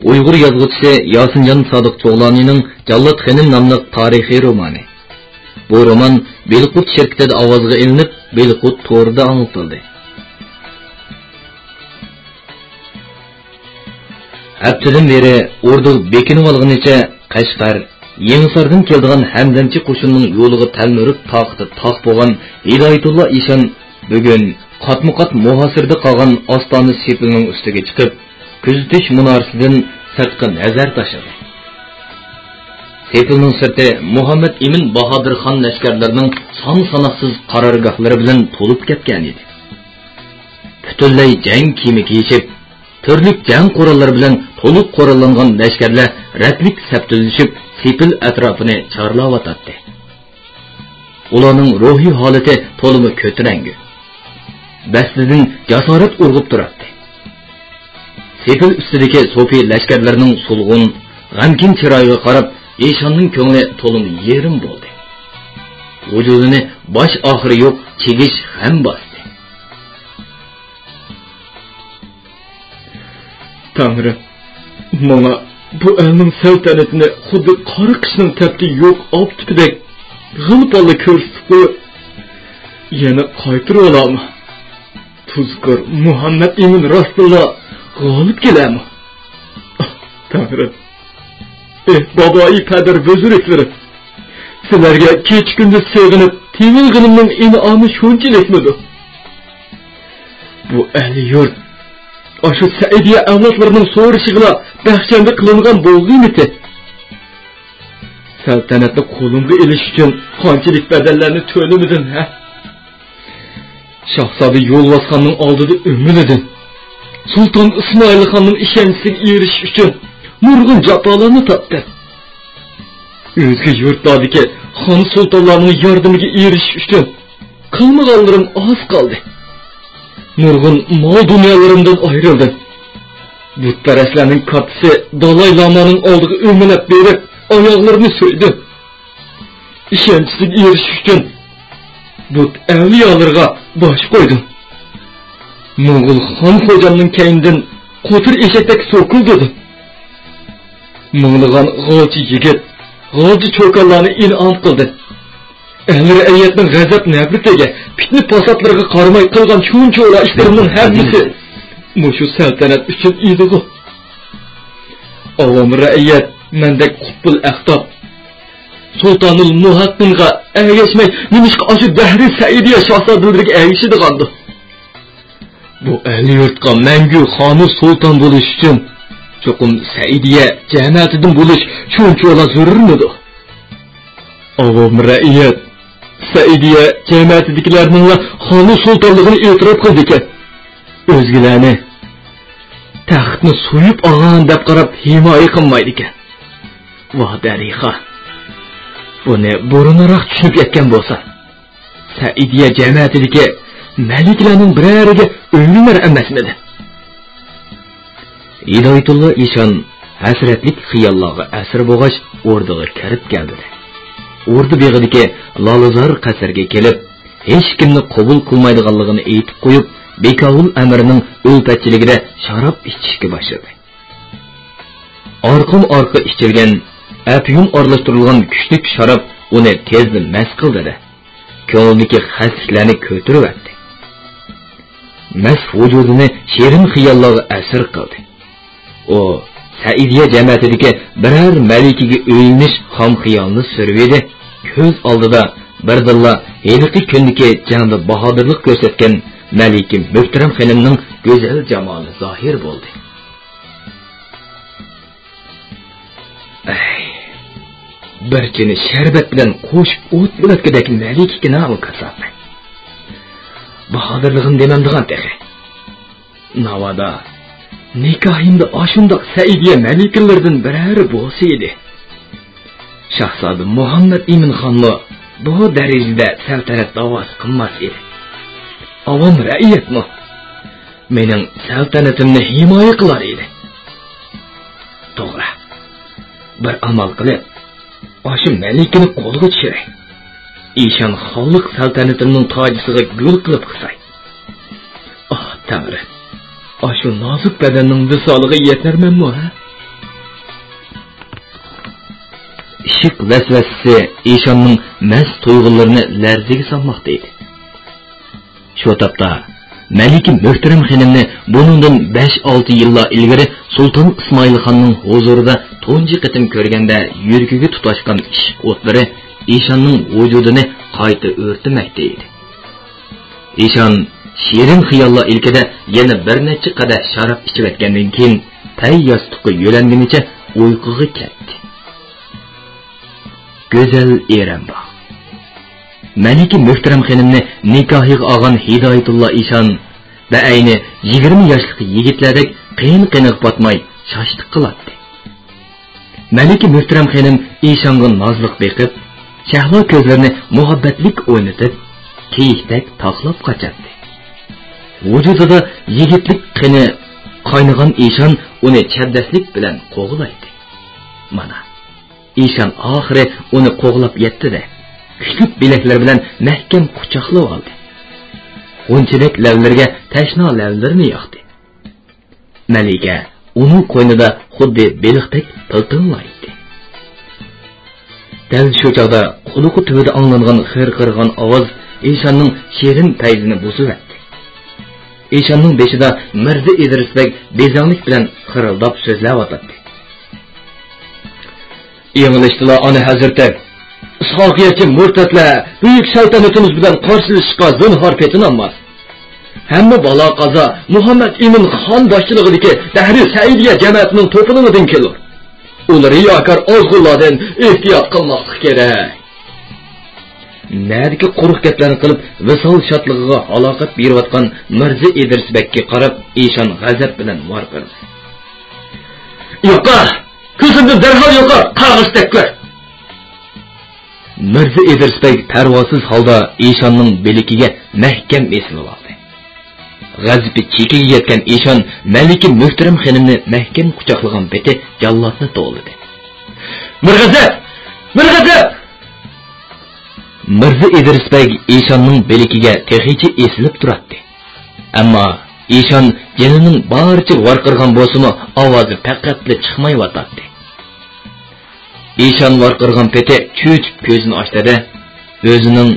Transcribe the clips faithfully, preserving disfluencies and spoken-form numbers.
ئۇيغۇر يازغۇچىسى ياسىنجان سادىق چوغلانىنىڭ جاللات خېنىم ناملىق تارىخىي رومانى. بۇ رومان بېلىققۇرت شىركىتىدە ئاۋازغا ئېلىنىپ، بېلىققۇرت تورىدا ئاڭلىتىلدى. ھەپتىدىن بېرى ئوردۇ بېكىنىۋالغىنىچە قەشقەر، يېڭىساردىن كېلىدىغان ھەمدەمچى قوشۇننىڭ يولىغا تەلمۈرۈپ تاقىتى تاق بولغان ھىدايەتۇللا ئىشان بۈگۈن قاتمۇقات مۇھاسىرىدە قالغان ئاستانە سېپىلنىڭ ئۈستىگە چىقىپ، كۆزىتىش مۇنارىسىدىن سىرتقا نەزەر تاشلىدى. سېپىلنىڭ سىرتى مۇھەممەد ئىمىن باھادىر خان لەشكەرلىرىنىڭ سان-ساناقسىز قارارگاھلىرى بىلەن تولۇپ كەتكەن ئىدى. پۈتۈنلەي جەڭ كىيىمى كىيىشىپ، تۈرلۈك جەڭ قوراللىرى بىلەن تولۇق قوراللانغان لەشكەرلەر رەتلىك سەپتىلىشىپ، سېپىل ئەتراپىنى چارلاۋاتاتتى. ئۇلارنىڭ روھىي ھالىتى تولىمۇ كۆتۈرەڭگۈ. بەستىدىن جاسارەت ئۇرغۇپ تۇراتتى. سېپىل ئۈستىدىكى سوپى لەشكەرلەرنىڭ سولغۇن، غەمكىن چىرايىغا قاراپ، ئىشاننىڭ كۆڭلى تولىمۇ يېرىم بولدى. ۋۇجۇدىنى باش ئاخىرى يوق چىگىش غەم باستى. تەڭرىم، ماڭا بۇ ئەلنىڭ سەلتەنىتىنى خۇددى قارا قىشنىڭ تەپتى يوق ئاپتىپىدەك غىل-پاللا كۆرسىتىپ قويۇپ، يەنە قايتۇرۇۋالامۇ؟ تۇزكور مۇھەممەد ئىمىن راستتىنلا غالىب كېلەمۇ؟ ئاھ، تەڭرىم! ئېھ، باۋايى پەدەر بۆزۈرۈكلىرى! سىلەرگە كېچە-كۈندۈز سېغىنىپ تىۋىلغىنىمنىڭ ئىنئامى شۇنچىلىكمىدۇ؟ بۇ ئەل-يۇرت ئاشۇ سەئىدىيە ئەۋلادلىرىنىڭ سورىشىغىلا بەخشەندە قىلىنغان بولغىيمىتى؟ سەلتەنەتنى قولۇمغا ئېلىش ئۈچۈن قانچىلىك بەدەللەرنى تۆلىمىدىم، ھە؟ شاھزادە يولۋاسخاننىڭ ئالدىدا ئۆمىلىدىم. سۇلتان ئىسمائىل خاننىڭ ئىشەنچىسىگە ئېرىشىش ئۈچۈن نۇرغۇن جاپالارنى تارتتىم. ئۆزگە يۇرتلاردىكى خان سۇلتانلارنىڭ ياردىمىگە ئېرىشىش ئۈچۈن قىلمىغانلىرىم ئاز قالدى. نۇرغۇن مال-دۇنيالىرىمدىن ئايرىلدىم. بۇتپەرەسلەرنىڭ كاتتىسى دالاي لامانىڭ ئالدىغا ئۆمىلەپ بېرىپ، ئاياغلىرىنى سۆيدۈم. ئىشەنچىسىگە ئېرىشىش ئۈچۈن بۇت ئەۋلىيالىرىغا باش قويدۇم. موڭغۇل خان خوجامنىڭ كەينىدىن قوتۇر ئېشەكتەك سوكۇلدىدىم. مىڭلىغان غالچى يىگىت، غالچى چوكانلارنى ئىنئام قىلدى. ئەل رەئىيەتنىڭ غەزەپ-نەپرىتىگە، پىتنە-پاساتلىرىغا قارىماي قىلغان چوڭ-چوڭلا ئىشلىرىمنىڭ ھەممىسى مۇشۇ سەلتەنەت ئۈچۈن ئىدىغۇ. ئاۋام رەئىيەت مەندەك قۇتبۇل ئەقتاب، سۇلتانۇل مۇھەققىنغا ئەگەشمەي، نېمىشقا ئاشۇ دەھرىي سەئىدىيە شاھزادىلىرىگە ئەگىشىدىغاندۇ؟ بۇ ئەل-يۇرتقا مەڭگۈ خانۇ سۇلتان بولۇش ئۈچۈن چوقۇم سەئىدىيە جەمەتىدىن بولۇش شۇنچىۋالا زۆرۈرمىدۇ؟ ئاۋام رەئىيەت سەئىدىيە جەمەتىدىكىلەرنىڭلا خانۇ سۇلتانلىقىنى ئېتىراپ قىلىدىكەن. ئۆزگىلەرنى تەختنى سويۇپ ئالغان دەپ قاراپ ھىمايە قىلمايدىكەن. ۋاھ دەرىخا! بۇنى بۇرۇنراق چۈشىنىپ يەتكەن بولسام. سەئىدىيە جەمەتىدىكى مەلىكىلەرنىڭ بىرەرىگە ئۆيلىنەر ئەمەسمىدى؟ ھىدايەتۇللا ئىشان ھەسرەتلىك خىياللارغا ئەسىر بولغاچ، ئوردىغا كىرىپ كەلدى. ئوردا بېغىدىكى لالىزار قەسىرگە كېلىپ، ھېچكىمنى قوبۇل قىلمايدىغانلىقىنى ئېيتىپ قويۇپ، بېكاۋۇل ئەمىرنىڭ ئۈلپەتچىلىكىدە شاراب ئىچىشكە باشلىدى. ئارقىمۇ ئارقا ئىچىلگەن ئەپيۈن ئارىلاشتۇرۇلغان كۈچلۈك شاراب ئۇنى تېزلا مەست قىلدى-دە، كۆڭلىدىكى خەستىلىكلەرنى كۆتۈرۈۋەتتى. مەست ۋۇجۇدىنى شېرىن خىياللارغا ئەسىر قىلدى. ئۇ سەئىدىيە جەمەتىدىكى بىرەر مەلىكىگە ئۆيلىنىش خام خىيالىنى سۈرۈۋىدى. كۆز ئالدىدا بىردىنلا ھېلىقى كۈندىكى جەڭدە باھادىرلىق كۆرسەتكەن مەلىكە مۆھتەرەم خېنىمنىڭ گۈزەل جامالى زاھىر بولدى. ئەي، بىر چىنە شەربەت بىلەن قوشۇپ ئوت بولاتقۇدەك مەلىكىكىنا ئۇ كاساپ. باھادىرلىقىم دېمەمدىغان تېخى. ناۋادا نىكاھىمدا ئاشۇنداق سەئىدىيە مەلىكىلىرىدىن بىرەرى بولسا ئىدى. شاھزادە مۇھەممەد ئىمىن خانمۇ بۇ دەرىجىدە سەلتەنەت داۋاسى قىلماس ئىدى. ئاۋام رەئىيەتمۇ مېنىڭ سەلتەنىتىمنى ھىمايە قىلار ئىدى. توغرا، بىر ئامال قىلىپ، ئاشۇ مەلىكىنى قولغا چۈشۈرەي. ئىشان خانلىق سەلتەنىتىمنىڭ تاجىسىغا گۈل قىلىپ قىساي. ئاھ، تەڭرى، ئاشۇ نازۇك بەدەننىڭ ۋىسالىغا يېتەرمەنمۇ، ھە؟ ئىشق ۋەسۋەسىسى ئىشاننىڭ مەست تۇيغۇلىرىنى لەرزىگە سالماقتا ئىدى. شۇ تاپتا مەلىكە مۆھتەرەم خېنىمنى بۇنىڭدىن بەش-ئالتە يىللار ئىلگىرى سۇلتان ئىسمائىل خاننىڭ ھۇزۇرىدا تۇنجى قېتىم كۆرگەندە يۈرىكىگە تۇتاشقان ئىشق ئوتلىرى ئىشاننىڭ ۋۇجۇدىنى قايتا ئۆرتىمەكتە ئىدى. ئىشان شېرىن خىياللار ئىلكىدە يەنە بىر نەچچە قەدەھ شاراب ئىچىۋەتكەندىن كېيىن، پەي ياستۇققا يۆلەنگىنىچە ئۇيقۇغا كەتتى. گۈزەل ئېرەن بار. مەلىكە مۆھتەرەم خېنىمنى نىكاھىغا ئالغان ھىدايەتۇللا ئىشان بەئەينى يىگىرمە ياشلىق يىگىتلەردەك قېنى-قېنىغا پاتماي شاشتىق قىلاتتى. مەلىكە مۆھتەرەم خېنىم ئىشانغا نازلىق بېقىپ، شەھۋا كۆزلىرىنى مۇھەببەتلىك ئوينىتىپ، كېيىكتەك تاقلاپ قاچاتتى. ۋۇجۇدىدا يىگىتلىك قېنى قاينىغان ئىشان ئۇنى چەبدەسلىك بىلەن قوغلايتتى. مانا، ئىشان ئاخىرى ئۇنى قوغلاپ يەتتى-دە، كۈچلۈك بىلەكلىرى بىلەن مەھكەم قۇچاقلىۋالدى. غۇنچىدەك لەۋلىرىگە تەشنا لەۋلىرىنى ياقتى. مەلىكە ئۇنىڭ قوينىدا خۇددى بېلىقتەك پىلتىڭلايتتى. دەل شۇ چاغدا قۇلىقى تۈۋىدە ئاڭلانغان خىرقىرىغان ئاۋاز ئىشاننىڭ شېرىن پەيزىنى بۇزۇۋەتتى. ئىشاننىڭ بېشىدا مىرزا ئىدرىس بەگ بېزەڭلىك بىلەن خىرىلداپ سۆزلەۋاتاتتى. ئېڭىلىشتىلا، ئانا ھەزرىتى، ئىسھاقىيەتچى مۇرتەتلەر بۈيۈك سەلتەنىتىمىز بىلەن قارشىلىشىشقا زىنھار پېتىنالماس. ھەممە بالا-قازا مۇھەممەد ئىمىن خان باشچىلىقىدىكى دەھرى سەئىدىيە جەمەتىنىڭ توپىلىڭىدىن كېلۇر. ئۇلار رىياكار ئازغۇنلاردىن ئېھتىيات قىلماسلىق كېرەك. نەدىكى قۇرۇق گەپلەرنى قىلىپ، ۋىسال شادلىقىغا ھالاقەت بېرىۋاتقان مىرزا ئىدرىس بەگكە قاراپ، ئىشان غەزەپ بىلەن ۋارقىرىدى. يوقار! كۆزۈمدىن دەرھال يوقار، قارغىش تەككۈر! مىرزا ئىدرىس بەگ پەرۋاسىز ھالدا ئىشاننىڭ بىلىكىگە مەھكەم ئېسىلىۋالدى. غەزىپى چېكىگە يەتكەن ئىشان مەلىكە مۆھتەرەم خېنىمنى مەھكەم قۇچاقلىغان پېتى جاللاتنى توۋلىدى. مىرغەزەپ! مىرغەزەپ! مىرزا ئىدرىس بەگ ئىشاننىڭ بىلىكىگە تېخىچە ئېسىلىپ تۇراتتى. ئەمما ئىشان جېنىنىڭ بارىچە ۋارقىرىغان بولسىمۇ، ئاۋازى پەقەتلا چىقمايۋاتاتتى. ئىشان ۋارقىرىغان پېتى چۆچۈپ كۆزىنى ئاچتى-دە، ئۆزىنىڭ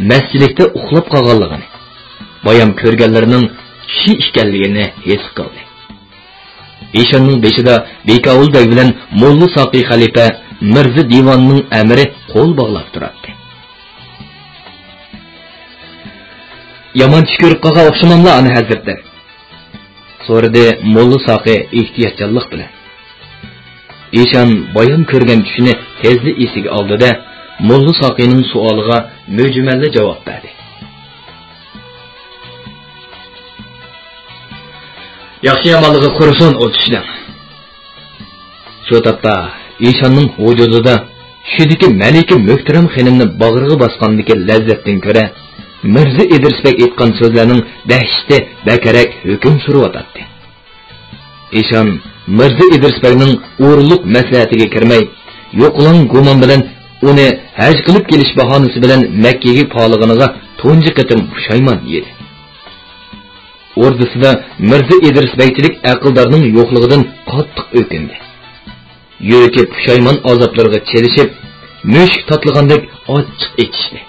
مەستچىلىكتە ئۇخلاپ قالغانلىقىنى، بايام كۆرگەنلىرىنىڭ چۈشى ئىكەنلىكىنى ھېس قىلدى. ئىشاننىڭ بېشىدا بىكاۋۇل بەگ بىلەن موللا ساقى خەلىپە، مىرزا دىۋاننىڭ ئەمىرى قول باغلاپ تۇراتتى. يامان چۈش كۆرۈپ قالغان ئوخشىماملا، ئانا ھەزرىتى؟ سورىدى موللا ساقى ئېھتىياتچانلىق بىلەن. ئىشان بايام كۆرگەن چۈشىنى تېزلا ئېسىگە ئالدى-دە، موللا ساقىنىڭ سوئالىغا مۈجمەللا جاۋاب بەردى. ياخشى-يامانلىقى قۇرۇسۇن ئۇ چۈشنىڭ. شۇ تاپتا ئىشاننىڭ ۋۇجۇدىدا چۈشىدىكى مەلىكە مۆھتەرەم خېنىمنى باغرىغا باسقاندىكى لەززەتتىن كۆرە، مىرزا ئىدرىس بەگ ئېيتقان سۆزلەرنىڭ دەھشىتى بەكرەك ھۆكۈم سۈرۈۋاتاتتى. ئىشان مىرزا ئىدرىس بەگنىڭ ئورۇنلۇق مەسلىھەتىگە كىرمەي، يوقىلاڭ گۇمان بىلەن ئۇنى ھەج قىلىپ كېلىش باھانىسى بىلەن مەككىگە پالىغىنىغا تۇنجى قېتىم پۇشايمان يېدى. ئوردىسىدا مىرزا ئىدرىس بەگچىلىك ئەقىلدارنىڭ يوقلۇقىدىن قاتتىق ئۆكۈندى. يۈرىكى پۇشايمان ئازابلىرىغا چېلىشىپ، مۈشۈك تاتىلىغاندەك ئاچچىق ئېچىشتى.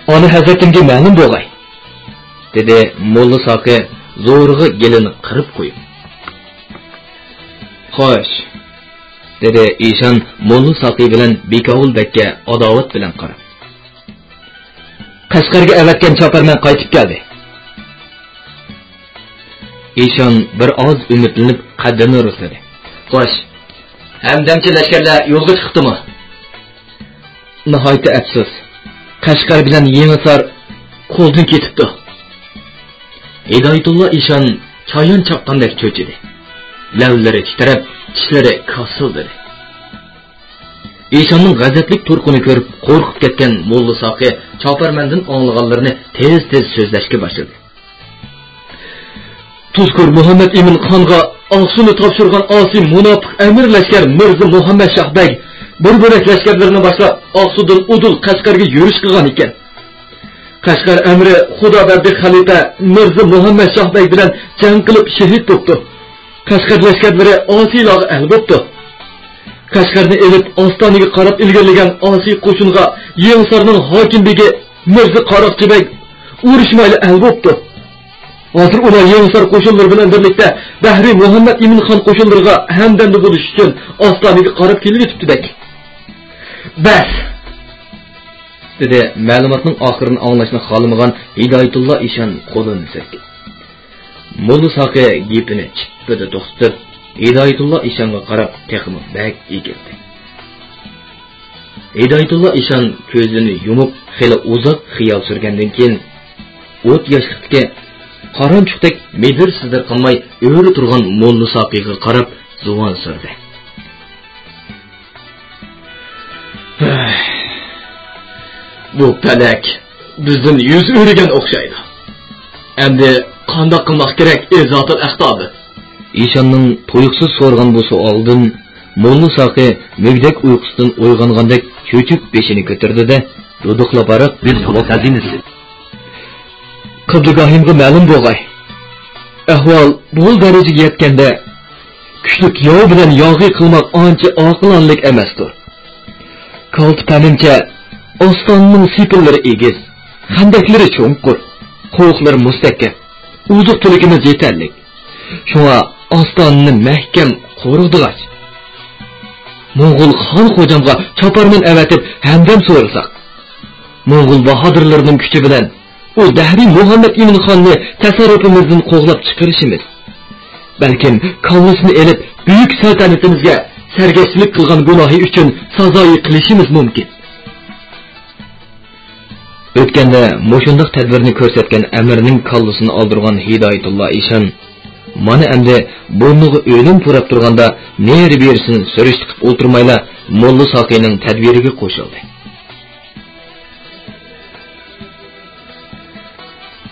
ئانا ھەزرىتىمگە مەلۇم بولغاي، دېدى موللا ساقى زورىغا گېلىنى قىرىپ قويۇپ. خوش، دېدى ئىشان موللا ساقى بىلەن بىكاۋۇل بەگكە ئاداۋەت بىلەن قاراپ. قەشقەرگە ئەۋەتكەن چاپارمەن قايتىپ كەلدى. ئىشان بىر ئاز ئۈمىدلىنىپ قەددىنى رۇسلىدى. خوش، ھەمدەمچى لەشكەرلەر يولغا چىقىپتىمۇ؟ ناھايىتى ئەپسۇس، قەشقەر بىلەن يېڭىسار قولدىن كېتىپتۇ. ھىدايەتۇللا ئىشان چايان چاققاندەك چۆچۈدى. لەۋلىرى تىترەپ، چىشلىرى كاسىلدىدى. ئىشاننىڭ غەزەپلىك تۇرقىنى كۆرۈپ قورقۇپ كەتكەن موللا ساقى چاپارمەندىن ئاڭلىغانلىرىنى تېز-تېز سۆزلەشكە باشلىدى. تۇزكور مۇھەممەد ئىمىن خانغا ئاقسۇنى تاپشۇرغان ئاسىي مۇناپىق ئەمىر لەشكەر مىرزا مۇھەممەد شاھ بەگ بىر بۆلەك لەشكەرلىرىنى باشلاپ، ئاقسۇدىن ئۇدۇل قەشقەرگە يۈرۈش قىلغان ئىكەن. قەشقەر ئەمىرى خۇدابەردى خەلىپە مىرزا مۇھەممەد شاھ بەگ بىلەن جەڭ قىلىپ شېھىت بوپتۇ. قەشقەر لەشكەرلىرى ئاسىيلارغا ئەل بوپتۇ. قەشقەرنى ئېلىپ، ئاستانىگە قاراپ ئىلگىرىلىگەن ئاسىي قوشۇنغا يېڭىسارنىڭ ھاكىم بېگى مىرزا قاراقچى بەگ ئۇرۇشمايلا ئەل بوپتۇ. ھازىر ئۇلار يېڭىسار قوشۇنلىرى بىلەن بىرلىكتە بەھرى مۇھەممەد ئىمىن خان قوشۇنلىرىغا ھەمدەمدە بولۇش ئۈچۈن ئاستانىگە قاراپ كېلىۋېتىپتۇ بەك. بەس! دېدى مەلۇماتنىڭ ئاخىرىنى ئاڭلاشنى خالىمىغان ھىدايەتۇللا ئىشان قولىنى سىلكىپ. موللا ساقى گېپىنى چىپپىدە توختىتىپ، ھىدايەتۇللا ئىشانغا قاراپ تېخىمۇ بەك ئېگىلدى. ھىدايەتۇللا ئىشان كۆزىنى يۇمۇپ، خېلى ئۇزاق خىيال سۈرگەندىن كېيىن، ئوت ياشلىقتىكى قارانچۇقتەك مىدىر-سىدىر قىلماي ئۆرە تۇرغان موللا ساقىغا قاراپ زۇۋان سۈردى. بۇ پەلەك بىزدىن يۈز ئۆرۈگەن ئوخشايدۇ. ئەمدى قانداق قىلماق كېرەك، ئى زاتىل ئەقتابى؟ ئىشاننىڭ تۇيۇقسىز سورىغان بۇ سوئالىدىن موللا ساقى مۈگدەك ئۇيقۇسىدىن ئويغانغاندەك چۆچۈپ بېشىنى كۆتۈردى-دە، دۇدۇقلاپ ھاراق بىر جاۋاب خەزىنىسى. قىبلىگاھىمغا مەلۇم بولغاي. ئەھۋال بۇ دەرىجىگە يەتكەندە، كۈچلۈك ياۋ بىلەن ياغى قىلماق ئانچە ئاقىلانىلىك ئەمەستۇر. كالتە پەمىمچە، ئاستانىنىڭ سېپىللىرى ئېگىز، خەندەكلىرى چوڭقۇر، قوۋۇقلىرى مۇستەھكەم، ئوزۇق-تۈلۈكىمىز يېتەرلىك. شۇڭا ئاستانىنى مەھكەم قورۇغدىغاچ، موڭغۇل خان خوجامغا چاپارمەن ئەۋەتىپ ھەمدەم سورىساق، موڭغۇل باھادىرلىرىنىڭ كۈچى بىلەن ئۇ دەھرىي مۇھەممەد ئىمىن خاننى تەسەررۇپىمىزدىن قوغلاپ چىقىرىشىمىز، بەلكىم كاللىسىنى ئېلىپ، بۈيۈك سەلتەنىتىمىزگە سەرگەشتىلىك قىلغان گۇناھى ئۈچۈن سازايى قىلىشىمىز مۇمكىن. ئۆتكەندە مۇشۇنداق تەدبىرنى كۆرسەتكەن ئەمىرنىڭ كاللىسىنى ئالدۇرغان ھىدايەتۇللا ئىشان مانا ئەمدى بۇرنىغا ئۆلۈم پۇراپ تۇرغاندا نېرى-بېرىسىنى سۈرۈشتە قىلىپ ئولتۇرمايلا، موللا ساقىنىڭ تەدبىرىگە قوشۇلدى.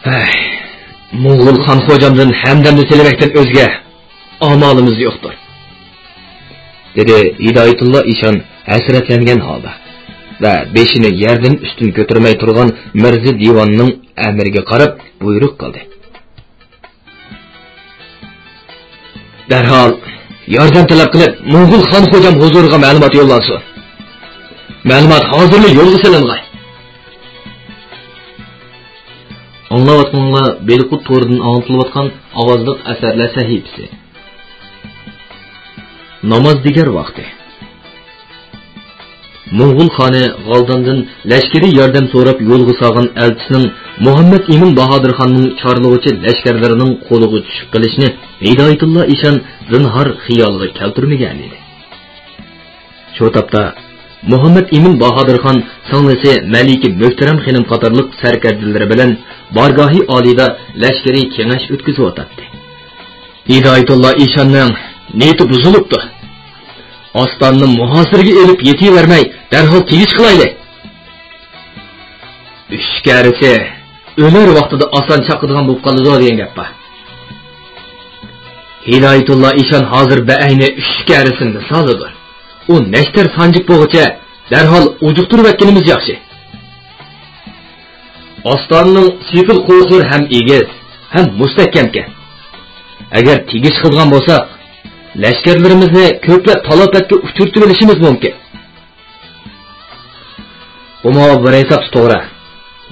ھەي، موڭغۇل خان خوجامدىن ھەمدەمنى تىلىمەكتىن ئۆزگە ئامالىمىز يوقتۇر، دېدى ھىدايەتۇللا ئىشان ھەسرەتلەنگەن ھالدا ۋە بېشىنى يەردىن ئۈستۈن كۆتۈرمەي تۇرغان مىرزا دىۋاننىڭ ئەمىرىگە قاراپ بۇيرۇق قىلدى. دەرھال ياردەم تەلەپ قىلىپ، موڭغۇل خان خوجام ھۇزۇرىغا مەلۇمات يوللانسۇن. مەلۇمات ھازىرلا يولغا سېلىنغاي. ئاڭلاۋاتقىنىڭلار بېلىققۇت تورىدىن ئاڭلىتىلىۋاتقان ئاۋازلىق ئەسەرلەر سەھىپىسى. ناماز دىگەر ۋاقتى. موڭغۇل خانى غالداندىن لەشكىرىي ياردەم سوراپ يولغا سالغان ئەلچىسىنىڭ مۇھەممەد ئىمىن باھادىر خاننىڭ چارلىغۇچى لەشكەرلىرىنىڭ قولىغا چۈشۈپ قېلىشىنى ھىدايەتۇللا ئىشان زىنھار خىيالىغا كەلتۈرمىگەنىدى. شۇ تاپتا مۇھەممەد ئىمىن باھادىر خان سىڭلىسى مەلىكە مۆھتەرەم خېنىم قاتارلىق سەركەردىلىرى بىلەن بارگاھى ئالىيدا لەشكىرىي كېڭەش ئۆتكۈزۈۋاتاتتى. ھىدايەتۇللا ئىشاننىڭ نىيىتى بۇزۇلۇپتۇ. ئاستانىنى مۇھاسىرىگە ئېلىپ يېتىۋەرمەي، دەرھال تېگىش قىلايلى. ئۈچ كەرىسى ئۆلەر ۋاقتىدا ئاسان چاقىدىغان بولۇپ قالىدۇ دېگەن گەپ بار. ھىدايەتۇللا ئىشان ھازىر بەئەينى ئۈچ كەرىسىنى مىسالىدۇر. ئۇ نەشتەر سانجىپ بولغۇچە دەرھال ئۇجۇقتۇرۇۋەتكىنىمىز ياخشى. ئاستانىنىڭ سېپىل قوۋۇقلىرى ھەم ئېگىز، ھەم مۇستەھكەمكەن. ئەگەر تېگىش قىلىدىغان بولساق، لەشكەرلىرىمىزنى كۆپلەپ تالاپەتكە ئۇچرىتىۋېلىشىمىز مۇمكىن. بۇمۇ بىر ھېسابتا توغرا.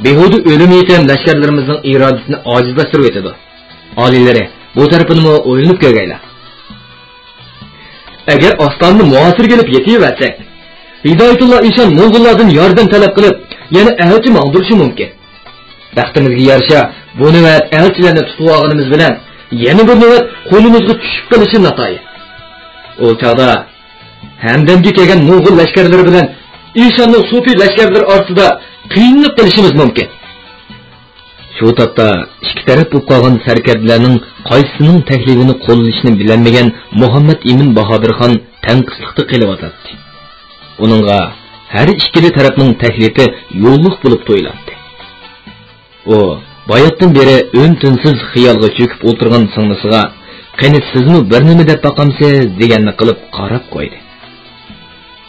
بىھۇدە ئۆلۈم-يېتىم لەشكەرلىرىمىزنىڭ ئىرادىسىنى ئاجىزلاشتۇرۇۋېتىدۇ. ئالىيلىرى، بۇ تەرىپىنىمۇ ئويلىنىپ كۆرگەيلا. ئەگەر ئاستانىنى مۇھاسىرىگە ئېلىپ يېتىۋەتسەك، ھىدايەتۇللا ئىشان موڭغۇللاردىن ياردەم تەلەپ قىلىپ، يەنە ئەلچى ماڭدۇرۇشى مۇمكىن. بەختىمىزگە يارىشا، بۇ نۆۋەت ئەلچىلەرنى تۇتۇۋالغىنىمىز بىلەن، يەنە بىر نۆۋەت قولىمىزغا چۈشۈپ قېلىشى ناتايىن. ئۇ چاغدا ھەمدەمگە كەلگەن موڭغۇل لەشكەرلىرى بىلەن ئىشاننىڭ سوپى لەشكەرلىرى ئارىسىدا قىينىلىپ قېلىشىمىز مۇمكىن. شۇ تاپتا ئىككى تەرەپ بولۇپ قالغان سەركەردىلەرنىڭ قايسىسىنىڭ تەكلىپىنى قوللىشىنى بىلەلمىگەن مۇھەممەد ئىمىن باھادىر خان تەڭقىسلىقتا قېلىۋاتاتتى. ئۇنىڭغا ھەر ئىككىلا تەرەپنىڭ تەكلىپى يوللۇق بولۇپ تۇيۇلاتتى. ئۇ باياتتىن بېرى ئۈن-تىنسىز خىيالغا چۆكۈپ ئولتۇرغان سىڭلىسىغا، «قېنى، سىزمۇ بىر نېمە دەپ باقامسىز؟» دېگەننى قىلىپ قاراپ قويدى.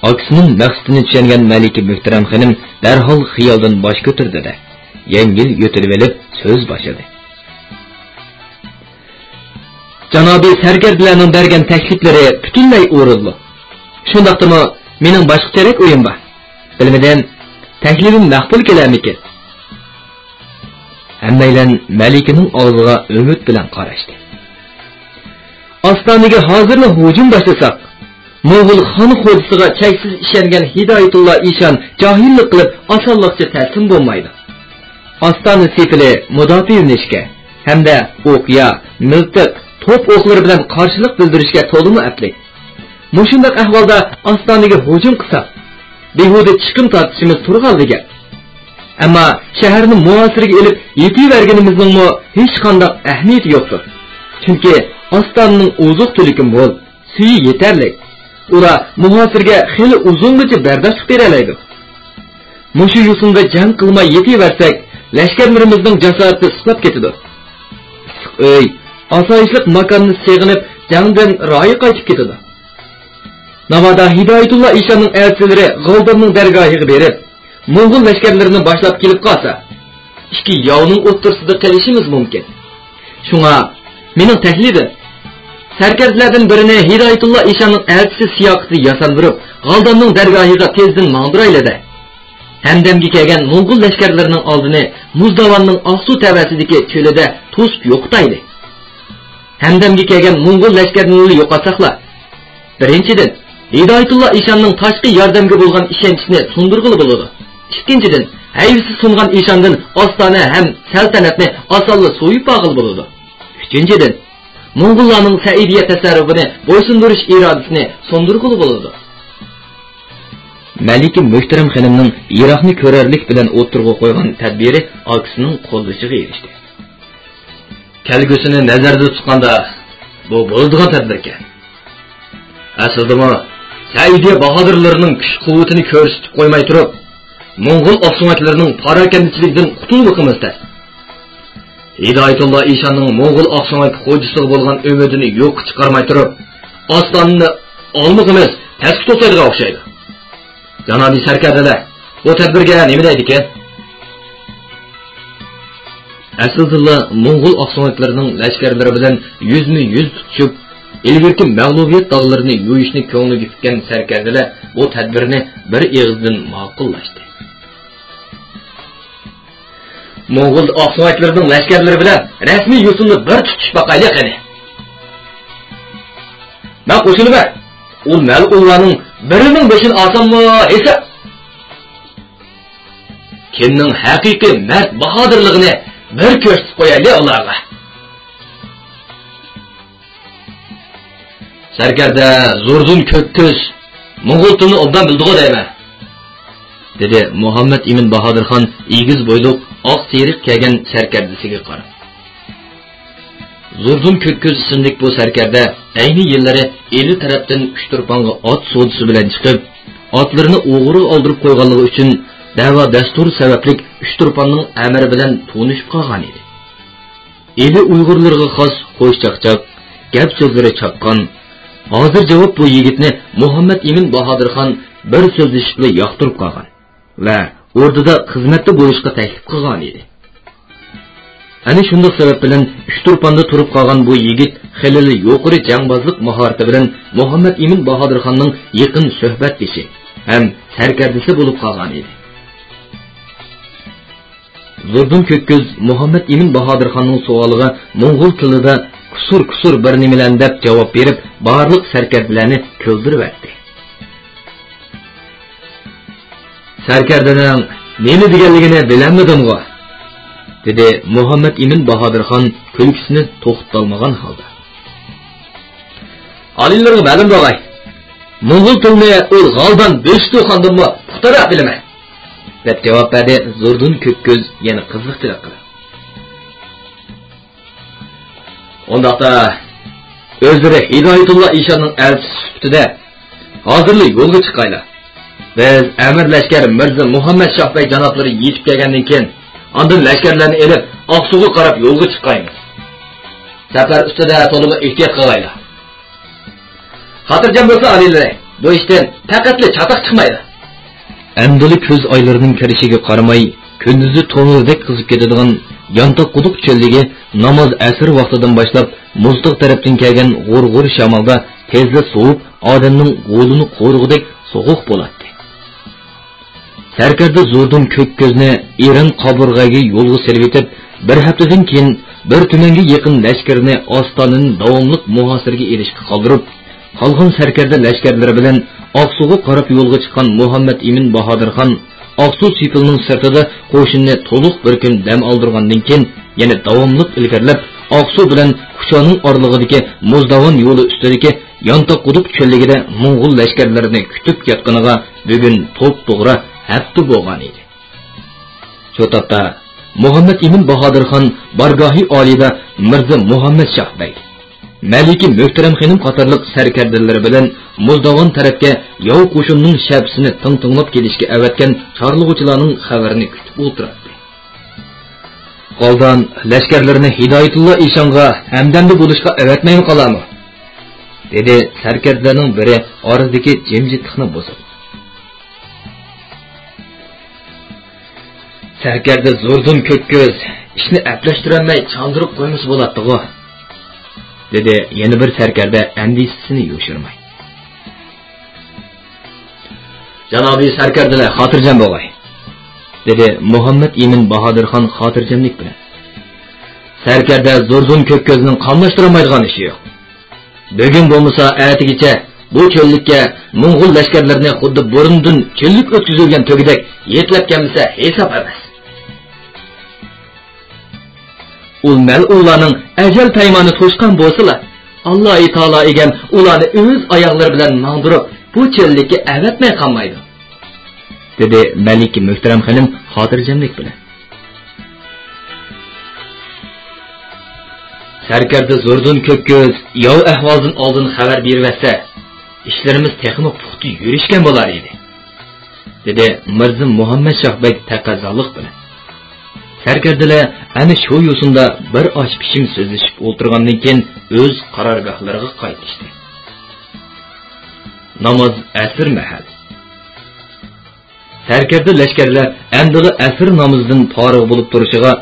ئاكىسىنىڭ مەقسىتىنى چۈشەنگەن مەلىكە مۆھتەرەم خېنىم دەرھال خىيالدىن باش كۆتۈردى-دە، يەڭگىل يۆتىلىۋېلىپ سۆز باشلىدى. جانابىي سەركەردىلەرنىڭ بەرگەن تەكلىپلىرى پۈتۈنلەي ئورۇنلۇق. شۇنداقتىمۇ مېنىڭ باشقا كېرەك ئويۇم بار. بىلمىدىم، تەكلىپىم مەقبۇل كېلەرمىكىن؟ ھەممەيلەن مەلىكىنىڭ ئاغزىغا ئۈمىد بىلەن قاراشتى. ئاستانىگە ھازىرلا ھۇجۇم باشلىساق، موڭغۇل خان خوجىسىغا چەكسىز ئىشەنگەن ھىدايەتۇللا ئىشان جاھىللىق قىلىپ ئاسانلىقچە تەسلىم بولمايدۇ. ئاستانە سېپىلى مۇداپىئەلىنىشكە ھەمدە ئوقيا، مىلتىق، توپ ئوقلىرى بىلەن قارشىلىق بىلدۈرۈشكە تولىمۇ ئەپلىك. مۇشۇنداق ئەھۋالدا ئاستانىگە ھۇجۇم قىلساق، بىھۇدە چىقىم تارتىشىمىز تۇرغانلا گەپ. ئەمما شەھەرنى مۇھاسىرىگە ئېلىپ يېتىۋەرگىنىمىزنىڭمۇ ھېچقانداق ئەھمىيىتى يوقتۇر. چۈنكى ئاستانىنىڭ ئوزۇق-تۈلۈكى مول، سۈيى يېتەرلىك. ئۇلار مۇھاسىرگە خېلى ئۇزۇنغىچە بەرداشلىق بېرەلەيدۇ. مۇشۇ يوسۇندا جەڭ قىلماي يېتىۋەرسەك، لەشكەرلىرىمىزنىڭ جاسارىتى ئۇسلاپ كېتىدۇ. ئىسسىق ئۆي، ئاسايىشلىق ماكاننى سېغىنىپ، جەڭدىن رايى قايتىپ كېتىدۇ. ناۋادا ھىدايەتۇللا ئىشاننىڭ ئەلچىلىرى غالداننىڭ دەرگاھىغا بېرىپ، موڭغۇل لەشكەرلىرىنى باشلاپ كېلىپ قالسا، ئىككى ياۋنىڭ ئوتتۇرىسىدا قېلىشىمىز مۇمكىن. شۇڭا مېنىڭ تەكلىپىم، سەركەردىلەردىن بىرىنى ھىدايەتۇللا ئىشاننىڭ ئەلچىسى سىياقىتىدا ياساندۇرۇپ، غالداننىڭ دەرگاھىغا تېزدىن ماڭدۇرايلى-دە. ھەمدەمگە كەلگەن موڭغۇل لەشكەرلىرىنىڭ ئالدىنى مۇزداۋاننىڭ ئاقسۇ تەۋەسىدىكى چۆلىدە توسۇپ يوقىتايلى. ھەمدەمگە كەلگەن موڭغۇل لەشكەرلىرىنى يوقاتساقلا، بىرىنچىدىن، ھىدايەتۇللا ئىشاننىڭ تاشقى ياردەمگە بولغان ئىشەنچىسىنى سۇندۇرغىلى بولىدۇ. ئىككىنچىدىن، ھەيۋىسى سۇنغان ئىشاندىن ئاستانە ھەم سەلتەنەتنى ئاسانلا سويۇپ ئالغىلى بولىدۇ. ئۈچىنچىدىن، موڭغۇللارنىڭ سەئىدىيە تەسەررۇپىنى بويسۇندۇرۇش ئىرادىسىنى سۇندۇرغىلى بولىدۇ. مەلىكە مۆھتەرەم خېنىمنىڭ يىراقنى كۆرەرلىك بىلەن ئوتتۇرىغا قويغان تەدبىرى ئاكىسىنىڭ قوللىشىغا ئېرىشتى. كەلگۈسىنى نەزەردە تۇتقاندا، بۇ بولىدىغان تەدبىركەن. ئەسلىدىمۇ، سەئىدىيە باھادىرلىرىنىڭ كۈچ-قۇۋۋىتىنى كۆرسىتىپ قويماي تۇرۇپ، موڭغۇل ئاقسۆڭەكلىرىنىڭ پاراكەندىچىلىكىدىن قۇتۇلمىقىمىز تەس. ھىدايەتۇللا ئىشاننىڭ موڭغۇل ئاقسۆڭەك خوجىسىغا بولغان ئۈمىدىنى يوققا چىقارماي تۇرۇپ، ئاستانىنى ئالمىقىمىز تەسكە توسايدىغان ئوخشايدۇ. جانابىي سەركەردىلەر، بۇ تەدبىرگە نېمە دەيدىكىن؟ ئەسلىدىلا موڭغۇل ئاقسۆڭەكلىرىنىڭ لەشكەرلىرى بىلەن يۈزمۇ يۈز تۇتۇشۇپ، ئىلگىرىكى مەغلۇبىيەت داغلىرىنى يۇيۇشنى كۆڭلىگە پۈككەن سەركەردىلەر بۇ تەدبىرنى بىر ئېغىزدىن ماقۇللاشتى. موڭغۇل ئاقسۆڭەكلىرىنىڭ لەشكەرلىرى بىلەن رەسمىي يوسۇندا بىر تۇتۇشۇپ باقايلى قېنى. مەن قوشۇلىمەن. ئۇ مەلئۇنلارنىڭ بىرىنىڭ بېشىنى ئالساممۇ ھېساب. كىمنىڭ ھەقىقىي مەرد باھادىرلىقىنى بىر كۆرسىتىپ قويايلى ئۇلارغا. سەركەردە زوردۇن كۆك كۆز موڭغۇل تىلىنى ئوبدان بىلىدىغۇ دەيمەن، دېدى مۇھەممەد ئىمىن باھادىرخان ئېگىز بويلۇق، ئاق سېرىق كىيگەن سەركەردىسىگە قاراپ. زوردۇن كۆك كۆز ئىسىملىك بۇ سەركەردە ئەينى يىللىرى ئىلى تەرەپتىن ئۇچتۇرپانغا ئات سودىسى بىلەن چىقىپ، ئاتلىرىنى ئوغرىغا ئالدۇرۇپ قويغانلىقى ئۈچۈن دەۋا دەستۇر سەۋەبلىك ئۇچتۇرپاننىڭ ئەمىرى بىلەن تونۇشۇپ قالغان ئىدى. ئىلى ئۇيغۇرلىرىغا خاس خۇش چاقچاق، گەپ سۆزلىرى چاققان. ھازىر جاۋاب بۇ يىگىتنى مۇھەممەد ئىمىن باھادىرخان بىر سۆزلىشىپلا ياقتۇرۇپ قالغان ۋە ئوردىدا خىزمەتتە بولۇشقا تەكلىپ قىلغان ئىدى. ئەنە شۇنداق سەۋەب بىلەن ئۇچتۇرپاندا تۇرۇپ قالغان بۇ يىگىت خېلىلا يۇقىرى جەڭبازلىق ماھارىتى بىلەن مۇھەممەد ئىمىن باھادىرخاننىڭ يېقىن سۆھبەتدىشى ھەم سەركەردىسى بولۇپ قالغان ئىدى. زوردۇن كۆك كۆز مۇھەممەد ئىمىن باھادىرخاننىڭ سوئالىغا موڭغۇل تىلىدا كۇسۇر-كۇسۇر بىر نېمىلەرنى دەپ جاۋاب بېرىپ، بارلىق سەركەردىلەرنى كۈلدۈرۈۋەتتى. سەركەردىنىڭ نېمە دېگەنلىكىنى بىلەلمىدىمغۇ؟ دېدى مۇھەممەد ئىمىن باھادىرخان كۈلكىسىنى توختىتالمىغان ھالدا. ئالىيلىرىغا مەلۇم بولغاي، موڭغۇل تىلىنى ئۇ غالدان بۆشتۇخاندىنمۇ پۇختىراق بىلىمەن، دەپ جاۋاب بەردى زوردۇن كۆك كۆز يەنە قىزىقچىلىق قىلىپ. ئۇنداقتا، ئۆزلىرى ھىدايەتۇللا ئىشاننىڭ ئەلچىسى سۈپىتىدە ھازىرلا يولغا چىقايلى. بىز ئەمىر لەشكەر مىرزا مۇھەممەد شاھ بەگ جانابلىرى يېتىپ كەلگەندىن كېيىن، ئاندىن لەشكەرلەرنى ئېلىپ، ئاقسۇغا قاراپ يولغا چىقايمىز. سەپەر ئۈستىدە تولىمۇ ئېھتىيات قىلايلى. خاتىرجەم بولسا ئالىيلىرى، بۇ ئىشتىن پەقەتلا چاتاق چىقمايدۇ. ئەمدىلا كۈز ئايلىرىنىڭ كىرىشىگە قارىماي، كۈندۈزى تونۇردەك قىزىپ كېتىدىغان يانتاق قۇدۇق چۆللۈكى ناماز ئەسىر ۋاقتىدىن باشلاپ مۇزتاغ تەرەپتىن كەلگەن غۇر-غۇر شامالدا تېزلا سوۋۇپ، ئادەمنىڭ غولىنى قورۇغۇدەك سوغۇق بولاتتى. سەركەردە زوردۇن كۆك كۆزنى ئېرەن قابۇرغەگە يولغا سېلىۋېتىپ، بىر ھەپتىدىن كېيىن بىر تۈمەنگە يېقىن لەشكىرىنى ئاستانىنى داۋاملىق مۇھاسىرىگە ئېلىشقا قالدۇرۇپ، قالغان سەركەردە لەشكەرلىرى بىلەن ئاقسۇغا قاراپ يولغا چىققان مۇھەممەد ئىمىن باھادىر خان ئاقسۇ سېپىلىنىڭ سىرتىدا قوشۇننى تولۇق بىر كۈن دەم ئالدۇرغاندىن كېيىن، يەنە داۋاملىق ئىلگىرىلەپ، ئاقسۇ بىلەن كۇچانىڭ ئارىلىقىدىكى مۇزداۋان يولى ئۈستىدىكى يانتاق قۇدۇق چۆللۈكىدە موڭغۇل لەشكەرلىرىنى كۈتۈپ ياتقىنىغا بۈگۈن توپتوغرا ھەپتە بولغان ئىدى. شۇ تاپتا مۇھەممەد ئىمىن باھادىر خان بارگاھى ئالىيدا مىرزا مۇھەممەد شاھ بەگ، مەلىكە مۆھتەرەم خېنىم قاتارلىق سەركەردىلىرى بىلەن مۇزداۋان تەرەپكە ياۋ قوشۇننىڭ شەپىسىنى تىڭ تىڭلاپ كېلىشكە ئەۋەتكەن چارلىغۇچىلارنىڭ خەۋىرىنى كۈتۈپ ئولتۇراتتى. «غالدان لەشكەرلىرىنى ھىدايىتۇللا ئىشانغا ھەمدەمدە بولۇشقا ئەۋەتمەيمۇ قالارمۇ؟» دېدى سەركەردىلەرنىڭ بىرى ئارىدىكى جىمجىتلىقنى بۇزۇپ. «سەركەردە زوردۇن كۆككۆز ئىشنى ئەپلەشتۈرەلمەي چاندۇرۇپ قويمىسا بولاتتىغۇ؟» دېدى يەنە بىر سەركەردە ئەندىشىسىنى يوشۇرماي. «جانابىي سەركەردىلەر خاتىرجەم بولغاي»، دېدى مۇھەممەد ئىمىن باھادىر خان خاتىرجەملىك بىلەن. «سەركەردە زوردۇن كۆككۆزنىڭ قاملاشتۇرالمايدىغان ئىشى يوق. بۈگۈن بولمىسا ئەتىگىچە بۇ چۆللۈككە موڭغۇل لەشكەرلىرىنى خۇددى بۇرۇندىن چۆللۈك ئۆتكۈزۈلگەن تۆگىدەك يېتىلەپ كەلمىسە ھېساب ئەمەس. ئۇ مەلئۇنلارنىڭ ئەجەل پەيمانى توشقان بولسىلا، ئاللاھى تائالا ئىگەم ئۇلارنى ئۆز ئاياغلىرى بىلەن ماڭدۇرۇپ، بۇ چۆللۈككە ئەۋەتمەي قالمايدۇ»، دېدى مەلىكە مۆھتەرەم خېنىم خاتىرجەملىك بىلەن. «سەركەردە زوردۇن كۆككۆز ياۋ ئەھۋالدىن ئالدىن خەۋەر بېرىۋەتسە، ئىشلىرىمىز تېخىمۇ پۇختا يۈرۈشكەن بولار ئىدى»، دېدى مىرزا مۇھەممەد شاھ بەگ تەقەززالىق بىلەن. سەركەردىلەر ئەنە شۇ يوسۇندا بىر ئاش پىشىم سۆزلىشىپ ئولتۇرغاندىن كېيىن ئۆز قارارگاھلىرىغا قايتىشتى. ناماز ئەسىر مەھەل. سەركەردە لەشكەرلەر ئەمدىغا ئەسىر نامىزىدىن پارىغ بولۇپ تۇرۇشىغا،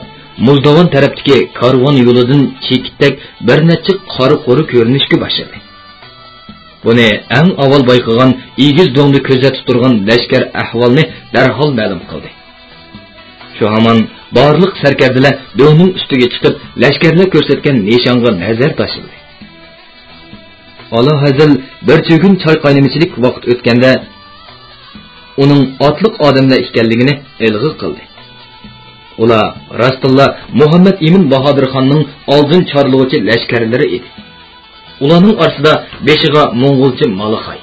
مۇزداۋان تەرەپتىكى كارۋان يولىدىن چېكىتتەك بىر نەچچە قارا قورۇ كۆرۈنۈشكە باشلىدى. بۇنى ئەڭ ئاۋۋال بايقىغان ئېگىز دۆڭدە كۆزەتتە تۇرغان لەشكەر ئەھۋالنى دەرھال مەلۇم قىلدى. شۇ ھامان بارلىق سەركەردىلەر دۆڭنىڭ ئۈستىگە چىقىپ، لەشكەرلەر كۆرسەتكەن نىشانغا نەزەر تاشلىدى. ئالا ھەزىل بىر چۈگۈن چاي قاينىمىچىلىك ۋاقىت ئۆتكەندە، ئۇنىڭ ئاتلىق ئادەملەر ئىكەنلىكىنى ئىلغا قىلدى. ئۇلار راستتىنلا مۇھەممەد ئىمىن باھادىرخاننىڭ ئالدىن چارلىغۇچى لەشكەرلىرى ئىدى. ئۇلارنىڭ ئارىسىدا بېشىغا موڭغۇلچە مالىخاي،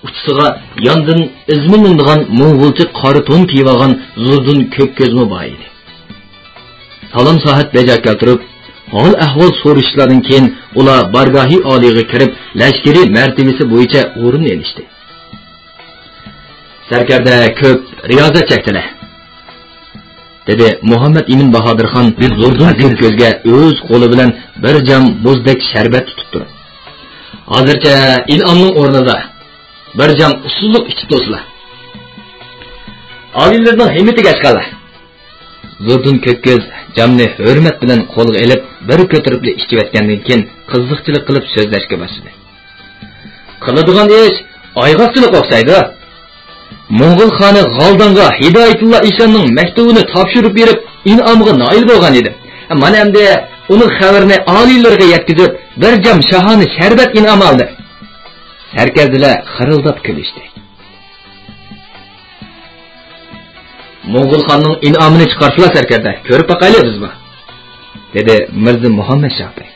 ئۇچىسىغا ياندىن ئىزمىنىدىغان موڭغۇلچە قارا تون كىيىۋالغان زوردۇن كۆك كۆزمۇ بار ئىدى. سالام ساھەت بەجا كەلتۈرۈپ، ھال ئەھۋال سورىشىشلاردىن كېيىن، ئۇلار بارگاھى ئالىيغا كىرىپ، لەشكىرىي مەرتىۋىسى بويىچە ئورۇن ئېلىشتى. سەركەردە كۆپ رىيازەت چەكتىلە، دېدى مۇھەممەد ئىمىن باھادىرخان زوردۇن كۆك كۆزگە ئۆز قولى بىلەن بىر جام مۇزدەك شەربەت تۇتۇپ تۇرۇپ. ھازىرچە ئىنئامنىڭ ئورنىدا بىر جام ئۇسسۇللۇق ئىچىپ تۇرسىلا. ئالىيلىرىنىڭ ھىممىتىگە ئاشقانلار. زوردۇن كۆك كۆز جامنى ھۆرمەت بىلەن قولىغا ئېلىپ، بىر كۆتۈرۈپلا ئىچىۋەتكەندىن كېيىن، قىزىقچىلىق قىلىپ سۆزلەشكە باشلىدى. قىلىدىغان ئىش ئايغاقچىلىق ئوخشايدۇ. موڭغۇل خانى غالدانغا ھىدايەتۇللا ئىشاننىڭ مەكتۇبىنى تاپشۇرۇپ بېرىپ، ئىنئامىغا نائىل بولغان ئىدى. مانا ئەمدى ئۇنىڭ خەۋىرىنى ئالىيلىرىغا يەتكۈزۈپ، بىر جام شاھانە شەربەت ئىنئام ئالدى. سەركەردىلەر خىرىلداپ كۈلۈشتى. موڭغۇل خاننىڭ ئىنئامىنى چىقارسىلا سەركەردە، كۆرۈپ باقايلى بىزمۇ، دېدى مىرزا مۇھەممەد شاھ بەگ.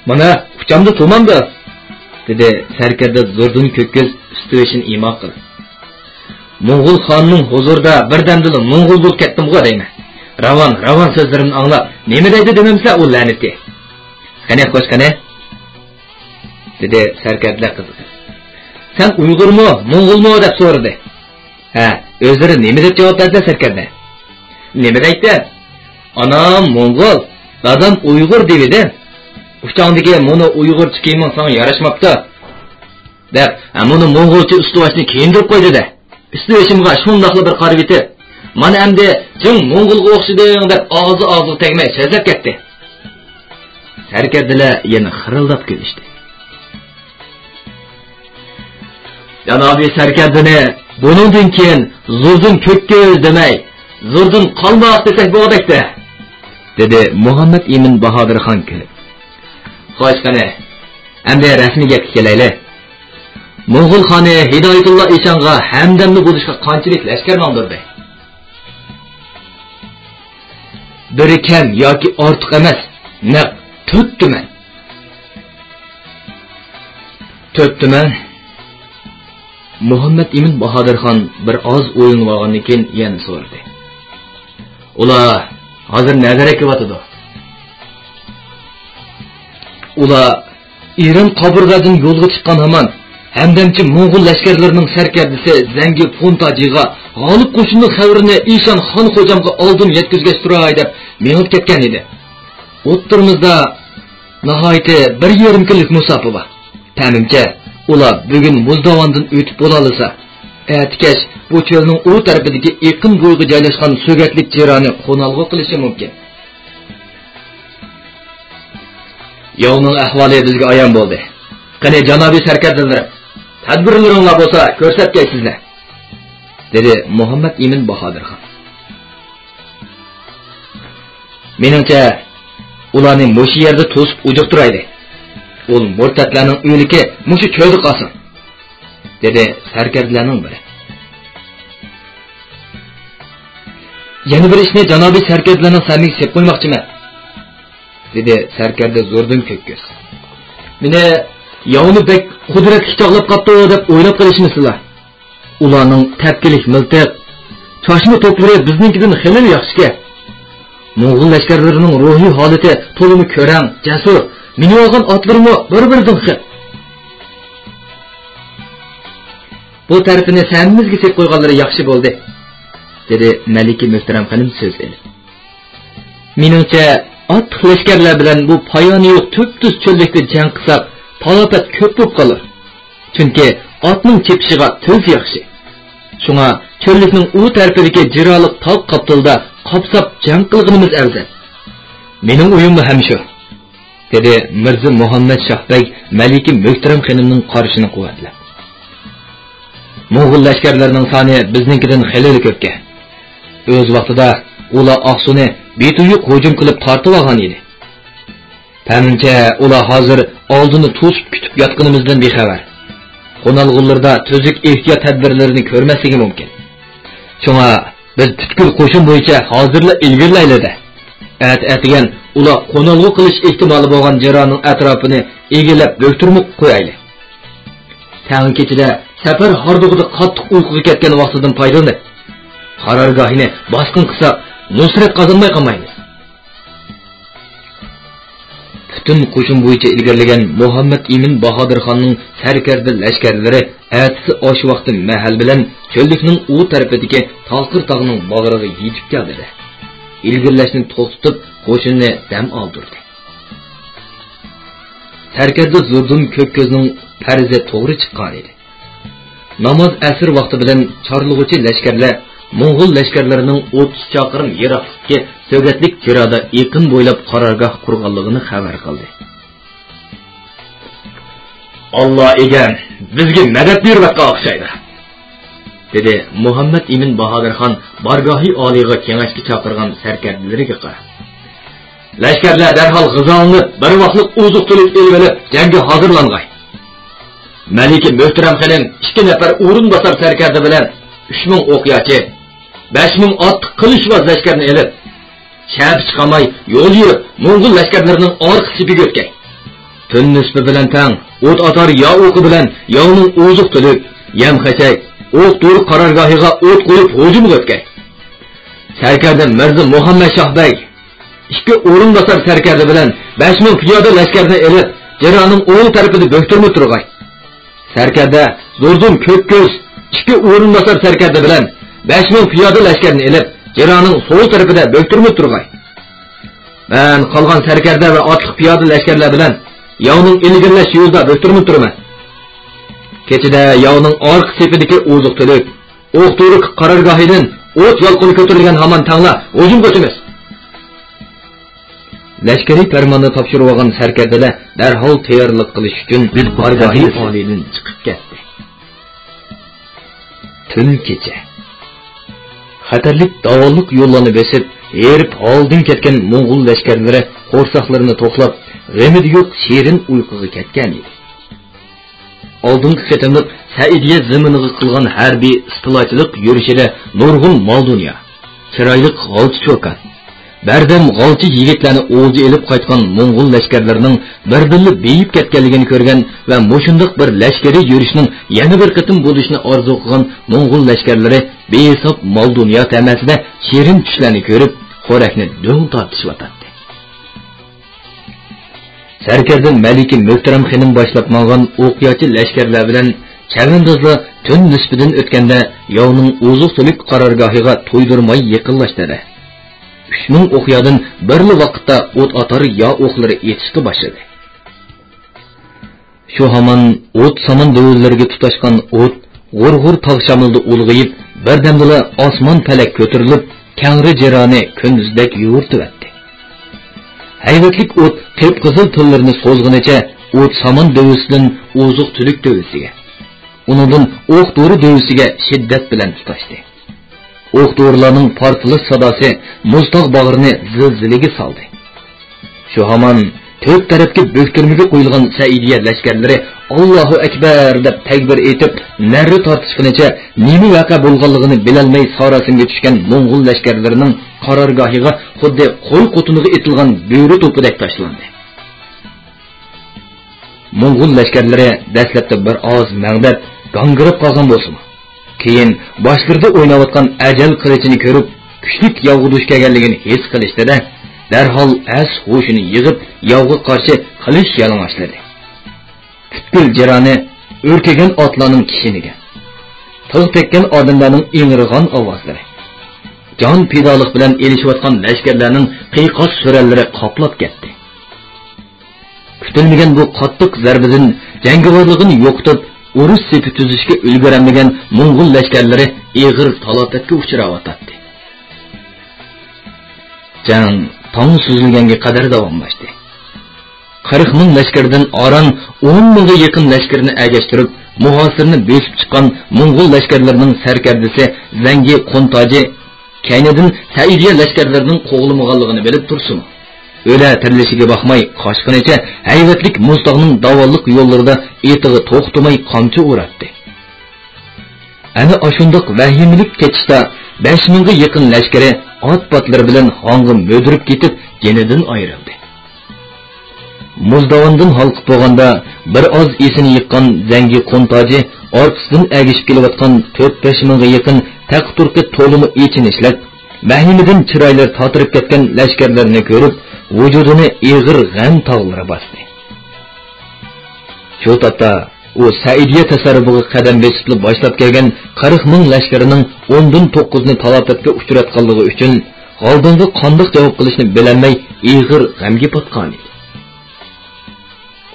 مانا، ئۇچامدا تۇرمامدۇ، دېدى سەركەردە زوردۇن كۆك كۆز ئۈستى بېشىنى ئىما قىلىپ. موڭغۇل خاننىڭ ھۇزۇرىدا بىردەمدىلا موڭغۇل بولۇپ كەتتىمغۇ دەيمەن. راۋان، راۋان سۆزلىرىمنى ئاڭلاپ، نېمە دەيدۇ دېمەمسە ئۇ لەنىتى. قېنى، خوش، قېنى، دېدى سەركەردىلەر قىزىقىپ. سەن ئۇيغۇرمۇ، موڭغۇلمۇ دەپ سورىدى. ھە، ئۆزلىرى نېمە دەپ جاۋاب بەردى سەركەردە؟ نېمە دەيتتى؟ ئانام موڭغۇل، دادام ئۇيغۇر دېۋىدى. ئۇچاڭدىكى مۇنۇ ئۇيغۇرچە كىيىمىڭ ساڭا ياراشماپتۇ، دەپ، ھە، مۇنۇ موڭغۇلچە ئۈستىۋاشنى كىيىندۈرۈپ قويدى-دە. ئۈستى بېشىمغا شۇنداقلا بىر قارىۋېتىپ، مانا ئەمدى جىڭ موڭغۇلغا ئوخشىدىڭ دەپ ئاغزى ئاغزىغا تەگمەي سۆزلەپ كەتتى. سەركەردىلەر يەنە خىرىلداپ كۈلۈشتى. جانابىي سەركەردىنى بۇنىڭدىن كېيىن زوردۇن كۆككۆز دېمەي، زوردۇن قالماق دېسەك بولغۇدەكتە، دېدى مۇھەممەد ئىمىن باھادىرخان كۈلۈپ. خوش، قېنى، ئەمدى رەسمىي گەپكە كېلەيلى. موڭغۇل خانى ھىدايەتۇللا ئىشانغا ھەمدەمدە بولۇشقا قانچىلىك لەشكەر ماڭدۇردى؟ بىرى كەم ياكى ئارتۇق ئەمەس، نەق تۆت تۈمەن. تۆت تۈمەن؟ مۇھەممەد ئىمىن باھادىرخان بىر ئاز ئويلىنىۋالغاندىن كېيىن يەنە سورىدى. ئۇلار ھازىر نەدىرەك كېلىۋاتىدۇ؟ ئۇلار ئىران قابۇرغادىن يولغا چىققان ھامان، ھەمدەمچى موڭغۇل لەشكەرلىرىنىڭ سەركەردىسى زەڭگى پونتاجىغا غالىب قوشۇننىڭ خەۋىرىنى ئىشان خان خوجامغا ئالدىن يەتكۈزگەچ تۇراي دەپ مېڭىپ كەتكەن ئىدى. ئوتتۇرىمىزدا ناھايىتى بىر يېرىم كۈنلۈك مۇساپە بار. پەمىمچە، ئۇلار بۈگۈن مۇزداۋاندىن ئۆتۈپ بولالىسا، ئەتىكەچ بۇ چۆلنىڭ ئۇ تەرىپىدىكى ئېقىن بويىغا جايلاشقان سۆگەتلىك جىرانى قونالغۇ قىلىشى مۇمكىن. ياۋنىڭ ئەھۋالى بىزگە ئايان بولدى. قېنى، جانابىي سەركەردىلىرىم، تەدبىرلىرىڭلار بولسا كۆرسەتكەيسىزلەر، دېدى مۇھەممەد ئىمىن باھادىرخان. مېنىڭچە، ئۇلارنى مۇشۇ يەردە توسۇپ ئۇجۇقتۇرايلى. ئۇل مۇرتەتلەرنىڭ ئۆلۈكى مۇشۇ چۆلدە قالسۇن، دېدى سەركەردىلەرنىڭ بىرى. يەنە بىر ئىشنى جانابىي سەركەردىلەرنىڭ سەمىگە سېلىپ قويماقچىمەن، دېدى سەركەردە زوردۇن كۆككۆز. مېنى ياۋنى بەك قۇدرەتلىك چاغلاپ قاپتۇ دەپ ئويلاپ قېلىشمىسىلا. ئۇلارنىڭ تەپكىلىك مىلتىق، چاچما توپلىرى بىزنىڭكىدىن خېلىلا ياخشىكەن. موڭغۇل لەشكەرلىرىنىڭ روھىي ھالىتى تولىمۇ كۆرەڭ، جەسۇر، مىنىۋالغان ئاتلىرىمۇ بىر-بىرىدىن خىل. بۇ تەرىپىنى سەمىمىزگە سېلىپ قويغانلىرى ياخشى بولدى، دېدى مەلىكە مۆھتەرەم خېنىم سۆز ئېلىپ. مېنىڭچە، ئاتلىق لەشكەرلەر بىلەن بۇ پايانى يوق تۈپتۈز چۆللۈكتە جەڭ قىلساق، تالاپەت كۆپ بولۇپ قالۇر. چۈنكى ئاتنىڭ چېپىشىغا تىز ياخشى. شۇڭا چۆللۈكنىڭ ئۇ تەرىپىدىكى جىرالىق تاغ قاپتىلىدا قاپساپ جەڭ قىلغىنىمىز ئەۋزەل. مېنىڭ ئويۇممۇ ھەم شۇ، دېدى مىرزا مۇھەممەد شاھ بەگ مەلىكە مۆھتەرەم خېنىمنىڭ قارىشىنى قۇۋۋەتلەپ. موڭغۇل لەشكەرلىرىنىڭ سانى بىزنىڭكىدىن خېلىلا كۆپكەن. ئۆز ۋاقتىدا ئۇلار ئاقسۇنى بىتۇيۇق ھۇجۇم قىلىپ تارتىۋالغان ئىدى. پەمىمچە، ئۇلار ھازىر ئالدىنى توسۇپ كۈتۈپ ياتقىنىمىزدىن بىخەۋەر. قونالغۇلىرىدا تۈزۈك ئېھتىيات تەدبىرلىرىنى كۆرمەسلىكى مۇمكىن. شۇڭا بىز پۈتكۈل قوشۇن بويىچە ھازىرلا ئىلگىرىلەيلى-دە. ئەتە-ئەتىگەن ئۇلار قونالغۇ قىلىش ئېھتىمالى بولغان جىرانىڭ ئەتراپىنى ئىگىلەپ بۆكتۈرمە قويايلى. تەڭ كېچىدە سەپەر ھاردۇقىدا قاتتىق ئۇيقۇغا كەتكەن ۋاقتىدىن پايدىلىنىپ، قارارگاھىنى باسقۇن قىلساق، نۇسرەت قازانماي قالمايمىز. پۈتۈن قوشۇن بويىچە ئىلگىرىلىگەن مۇھەممەد ئىمىن باھادىرخاننىڭ سەركەردە لەشكەرلىرى ئەتىسى ئاش ۋاقتى مەھەل بىلەن چۆللۈكنىڭ ئۇ تەرىپىدىكى تالقۇر تاغنىڭ باغرىغا يېتىپ كەلدى-دە، ئىلگىرىلەشنى توختىتىپ، قوشۇننى دەم ئالدۇردى. سەركەردە زوردۇن كۆككۆزنىڭ پەرىزى توغرا چىققانىدى. ناماز ئەسىر ۋاقتى بىلەن چارلىغۇچى لەشكەرلەر موڭغۇل لەشكەرلىرىنىڭ ئوتتۇز چاقىرىم يىراقلىقتىكى سۆگەتلىك جىرادا ئېقىن بويلاپ قارارگاھ قۇرغانلىقىنى خەۋەر قىلدى. ئاللا ئىگەم بىزگە مەدەت بېرىۋاتقان ئوخشايدۇ، دېدى مۇھەممەد ئىمىن باھادىرخان بارگاھى ئالىيغا كېڭەشكە چاقىرغان سەركەردىلىرىگە قاراپ. لەشكەرلەر دەرھال غىزالىنىپ، بىر ۋاقلىق ئوزۇق-تۈلۈك ئېلىۋېلىپ، جەڭگە ھازىرلانغاي. مەلىكە مۆھتەرەم خېنىم ئىككى نەپەر ئورۇنباسار سەركەردە بىلەن ئۈچ مىڭ ئوقياچى، بەش مىڭ ئاتلىق قىلىچۋاز لەشكەرنى ئېلىپ، شەپە چىقارماي يول يۈرۈپ، موڭغۇل لەشكەرلىرىنىڭ ئارقا سېپىگە ئۆتكەي. تۈن نىسپى بىلەن تەڭ ئوت ئاتار يا ئوقى بىلەن ياۋنىڭ ئوزۇق-تۈلۈك، يەم-خەشەك، ئوق-دورا قارارگاھىغا ئوت قويۇپ ھۇجۇمغا ئۆتكەي. سەركەردە مىرزا مۇھەممەد شاھ بەگ ئىككى ئورۇنباسار سەركەردە بىلەن بەش مىڭ پىيادە لەشكەرنى ئېلىپ، جىرانىڭ ئوڭ تەرىپىدە بۆكتۈرمە تۇرغاي. سەركەردە زوردۇن كۆككۆز ئىككى ئورۇنباسار سەركەردە بىلەن بەش مىڭ پىيادە لەشكەرنى ئېلىپ، جىرانىڭ سول تەرىپىدە بۆكتۈرمە تۇرغاي. مەن قالغان سەركەردە ۋە ئاتلىق پىيادە لەشكەرلەر بىلەن ياۋنىڭ ئىلگىرىلەش يولىدا بۆكتۈرمە تۇرىمەن. كېچىدە ياۋنىڭ ئارقا سېپىدىكى ئوزۇق-تۈلۈك، ئوق-دورا قارارگاھىدىن ئوت يالقۇنى كۆتۈرۈلگەن ھامان تەڭلا ھۇجۇمغا ئۆتىمىز. لەشكىرىي پەرماننى تاپشۇرۇۋالغان سەركەردىلەر دەرھال تەييارلىق قىلىش ئۈچۈن بارگاھى ئالىيدىن چىقىپ كەتتى. تۈن كېچە. خەتەرلىك داۋانلىق يوللارنى بېسىپ، ھېرىپ ھالدىن كەتكەن موڭغۇل لەشكەرلىرى قورساقلىرىنى توقلاپ، غېمىدە يوق شېرىن ئۇيقۇغا كەتكەن ئىدى. ئالدىنقى قېتىملىق سەئىدىيە زېمىنىغا قىلغان ھەربىي ئىستىلاچىلىق يۈرۈشىدە نۇرغۇن مال-دۇنيا، چىرايلىق غالچا چوكان، بەردەم غالچا يىگىتلەرنى ئولجا ئېلىپ قايتقان موڭغۇل لەشكەرلىرىنىڭ بىردىنلا بېيىپ كەتكەنلىكىنى كۆرگەن ۋە مۇشۇنداق بىر لەشكىرىي يۈرۈشنىڭ يەنە بىر قېتىم بولۇشىنى ئارزۇ قىلغان موڭغۇل لەشكەرلىرى بىھېساب مال-دۇنيا تەمەسىدە شېرىن چۈشلەرنى كۆرۈپ، خورەكنى دۆڭ تارتىشىۋاتاتتى. سەركەردە مەلىكە مۆھتەرەم خېنىم باشلاپ ماڭغان ئوقياچى لەشكەرلەر بىلەن چەۋەندازلار تۈن نىسپىدىن ئۆتكەندە ياۋنىڭ ئوزۇق-تۈلۈك قارارگاھىغا تويدۇرماي يېقىنلاشتى. ئۈچ مىڭ ئوقيادىن بىرلا ۋاقىتتا ئوت ئاتار يا ئوقلىرى ئېتىشقا باشلىدى. شۇ ھامان ئوت سامان دۆۋىلىرىگە تۇتاشقان ئوت غۇر-غۇر تاغ شامىلىدا ئۇلغىيىپ، بىردەمدىلا ئاسمان پەلەك كۆتۈرۈلۈپ، كەڭرى جىرانى كۈندۈزدەك يورۇتۇۋەتتى. ھەيۋەتلىك ئوت قىپقىزىل تۈنلىرىنى سوزغىنىچە ئوت سامان دۆۋىسىدىن ئوزۇق-تۈلۈك دۆۋىسىگە، ئۇنىڭدىن ئوق-دورا دۆۋىسىگە شىددەت بىلەن تۇتاشتى. ئوق-دورىلارنىڭ پارتلاش ساداسى مۇزتاغ باغرىنى زىلزىلىگە سالدى. شۇ ھامان تۆت تەرەپكە بۆكتۈرمىگە قويۇلغان سەئىدىيە لەشكەرلىرى «ئاللاھۇ ئەكبەر» دەپ تەكبىر ئېيتىپ، نەررە تارتىشقىنىچە نېمە ۋەقە بولغانلىقىنى بىلەلمەي ساراسىمىگە چۈشكەن موڭغۇل لەشكەرلىرىنىڭ قارارگاھىغا خۇددى قوي قوتۇنىغا ئېتىلغان بۆرە توپىدەك تاشلاندى. موڭغۇل لەشكەرلىرى دەسلەپتە بىر ئاز مەڭدەپ، گاڭگىراپ قالغان بولسىمۇ، كېيىن باشلىرىدا ئويناۋاتقان ئەجەل قىلىچىنى كۆرۈپ، كۈچلۈك ياۋغا دۇچ كەلگەنلىكىنى ھېس قىلىشتىدە، دەرھال ئەس-ھوشىنى يىغىپ، ياۋغا قارشى قىلىچ يالىڭاچلىدى. پۈتكۈل جىرانى ئۈركۈگەن ئاتلارنىڭ كىشنىگەن، تىغ تەگكەن ئادەملەرنىڭ ئىڭرىغان ئاۋازلىرى، جان پىدالىق بىلەن ئېلىشىۋاتقان لەشكەرلەرنىڭ قىيقاس سۈرەنلىرى قاپلاپ كەتتى. كۈتۈلمىگەن بۇ قاتتىق زەربىدىن جەڭگىۋارلىقىنى يوقىتىپ، ئۇرۇش سېپى تۈزۈشكە ئۈلگۈرەلمىگەن موڭغۇل لەشكەرلىرى ئېغىر تالاپەتكە ئۇچراۋاتاتتى. جەڭ تاڭ سۈزۈلگەنگە قەدەر داۋاملاشتى. قىرىق مىڭ لەشكەردىن ئاران ئون مىڭغا يېقىن لەشكىرىنى ئەگەشتۈرۈپ، مۇھاسىرىنى بېسىپ چىققان موڭغۇل لەشكەرلىرىنىڭ سەركەردىسى زەڭگى قۇنتاجى كەينىدىن سەئىدىيە لەشكەرلىرىنىڭ قوغلىمىغانلىقىنى بىلىپ تۇرسىمۇ، ئۆلە تىرىلىشىگە باقماي، قاچقىنىچە ھەيۋەتلىك مۇزتاغنىڭ داۋانلىق يوللىرىدا ئېتىغا توختىماي قامچا ئۇراتتى. ئەنە ئاشۇنداق ۋەھىمىلىك قېچىشتا بەش مىڭغا يېقىن لەشكىرى ئات-پاتلىرى بىلەن ھاڭغا مۈدۈرۈپ كېتىپ، جېنىدىن ئايرىلدى. مۇزداۋاندىن ھالقىپ بولغاندا، بىر ئاز ئېسىنى يىغقان زەڭگى قۇنتاجى ئارقىسىدىن ئەگىشىپ كېلىۋاتقان تۆت-بەش مىڭغا يېقىن تەقى-تۇرقى تولىمۇ ئېچىنىشلىق، ۋەھىمىدىن چىرايلىرى تاتىرىپ كەتكەن لەشكەرلەرنى كۆرۈپ، ۋۇجۇدىنى ئېغىر غەم تاغلىرى باستى. شۇ تاپتا ئۇ سەئىدىيە تەسەررۇپىغا قەدەم بېسىپلا باشلاپ كەلگەن قىرىق مىڭ لەشكىرىنىڭ ئوندىن توققۇزىنى تالاپەتكە ئۇچراتقانلىقى ئۈچۈن، غالدانغا قانداق جاۋاب قىلىشنى بىلەلمەي، ئېغىر غەمگە پاتقانىدى.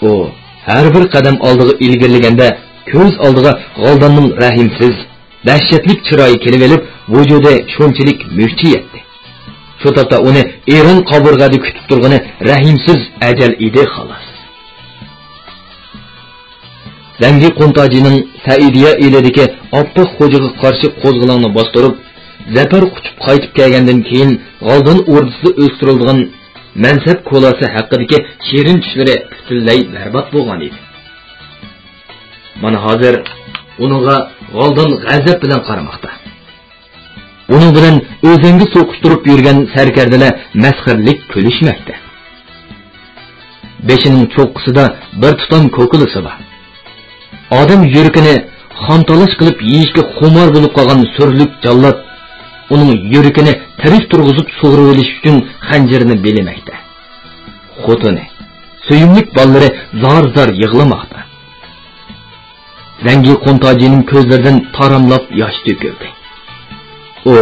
ئۇ ھەر بىر قەدەم ئالدىغا ئىلگىرىلىگەندە، كۆز ئالدىغا غالداننىڭ رەھىمسىز، دەھشەتلىك چىرايى كېلىۋېلىپ، ۋۇجۇدى شۇنچىلىك مۈكچىيەتتى. شۇ تاپتا ئۇنى ئېرىن قابۇرغەدە كۈتۈپ تۇرغىنى رەھىمسىز ئەجەل ئىدى، خالاس. زەڭگى قۇنتاجىنىڭ سەئىدىيە ئېلىدىكى ئاپئاق خوجىغا قارشى قوزغىلاڭنى باستۇرۇپ، زەپەر قۇچۇپ قايتىپ كەلگەندىن كېيىن، غالدان ئوردىسىدا ئۆستۈرۈلىدىغان مەنسەپ كولاسى ھەققىدىكى شېرىن چۈشلىرى پۈتۈنلەي بەربات بولغان ئىدى. مانا ھازىر ئۇنىڭغا غالدان غەزەپ بىلەن قارىماقتا. ئۇنىڭ بىلەن ئۆزەڭگە سوقۇشتۇرۇپ يۈرگەن سەركەردىلەر مەسخىرىلىك كۈلۈشمەكتە. بېشىنىڭ چوققىسىدا بىر تۇتام كوكۇلىسى بار. ئادەم يۈرىكىنى خانتالاش قىلىپ يېيىشكە خۇمار بولۇپ قالغان سۈرلۈك جاللات ئۇنىڭ يۈرىكىنى تىرىك تۇرغۇزۇپ سۇغۇرۇۋېلىش ئۈچۈن خەنجىرىنى بىلىمەكتە. خوتۇنى، سۆيۈملۈك بالىلىرى زار-زار يىغلىماقتا. زەڭگى قۇنتاجىنىڭ كۆزلىرىدىن تاراملاپ ياش تۆكۈلدى. ئۇ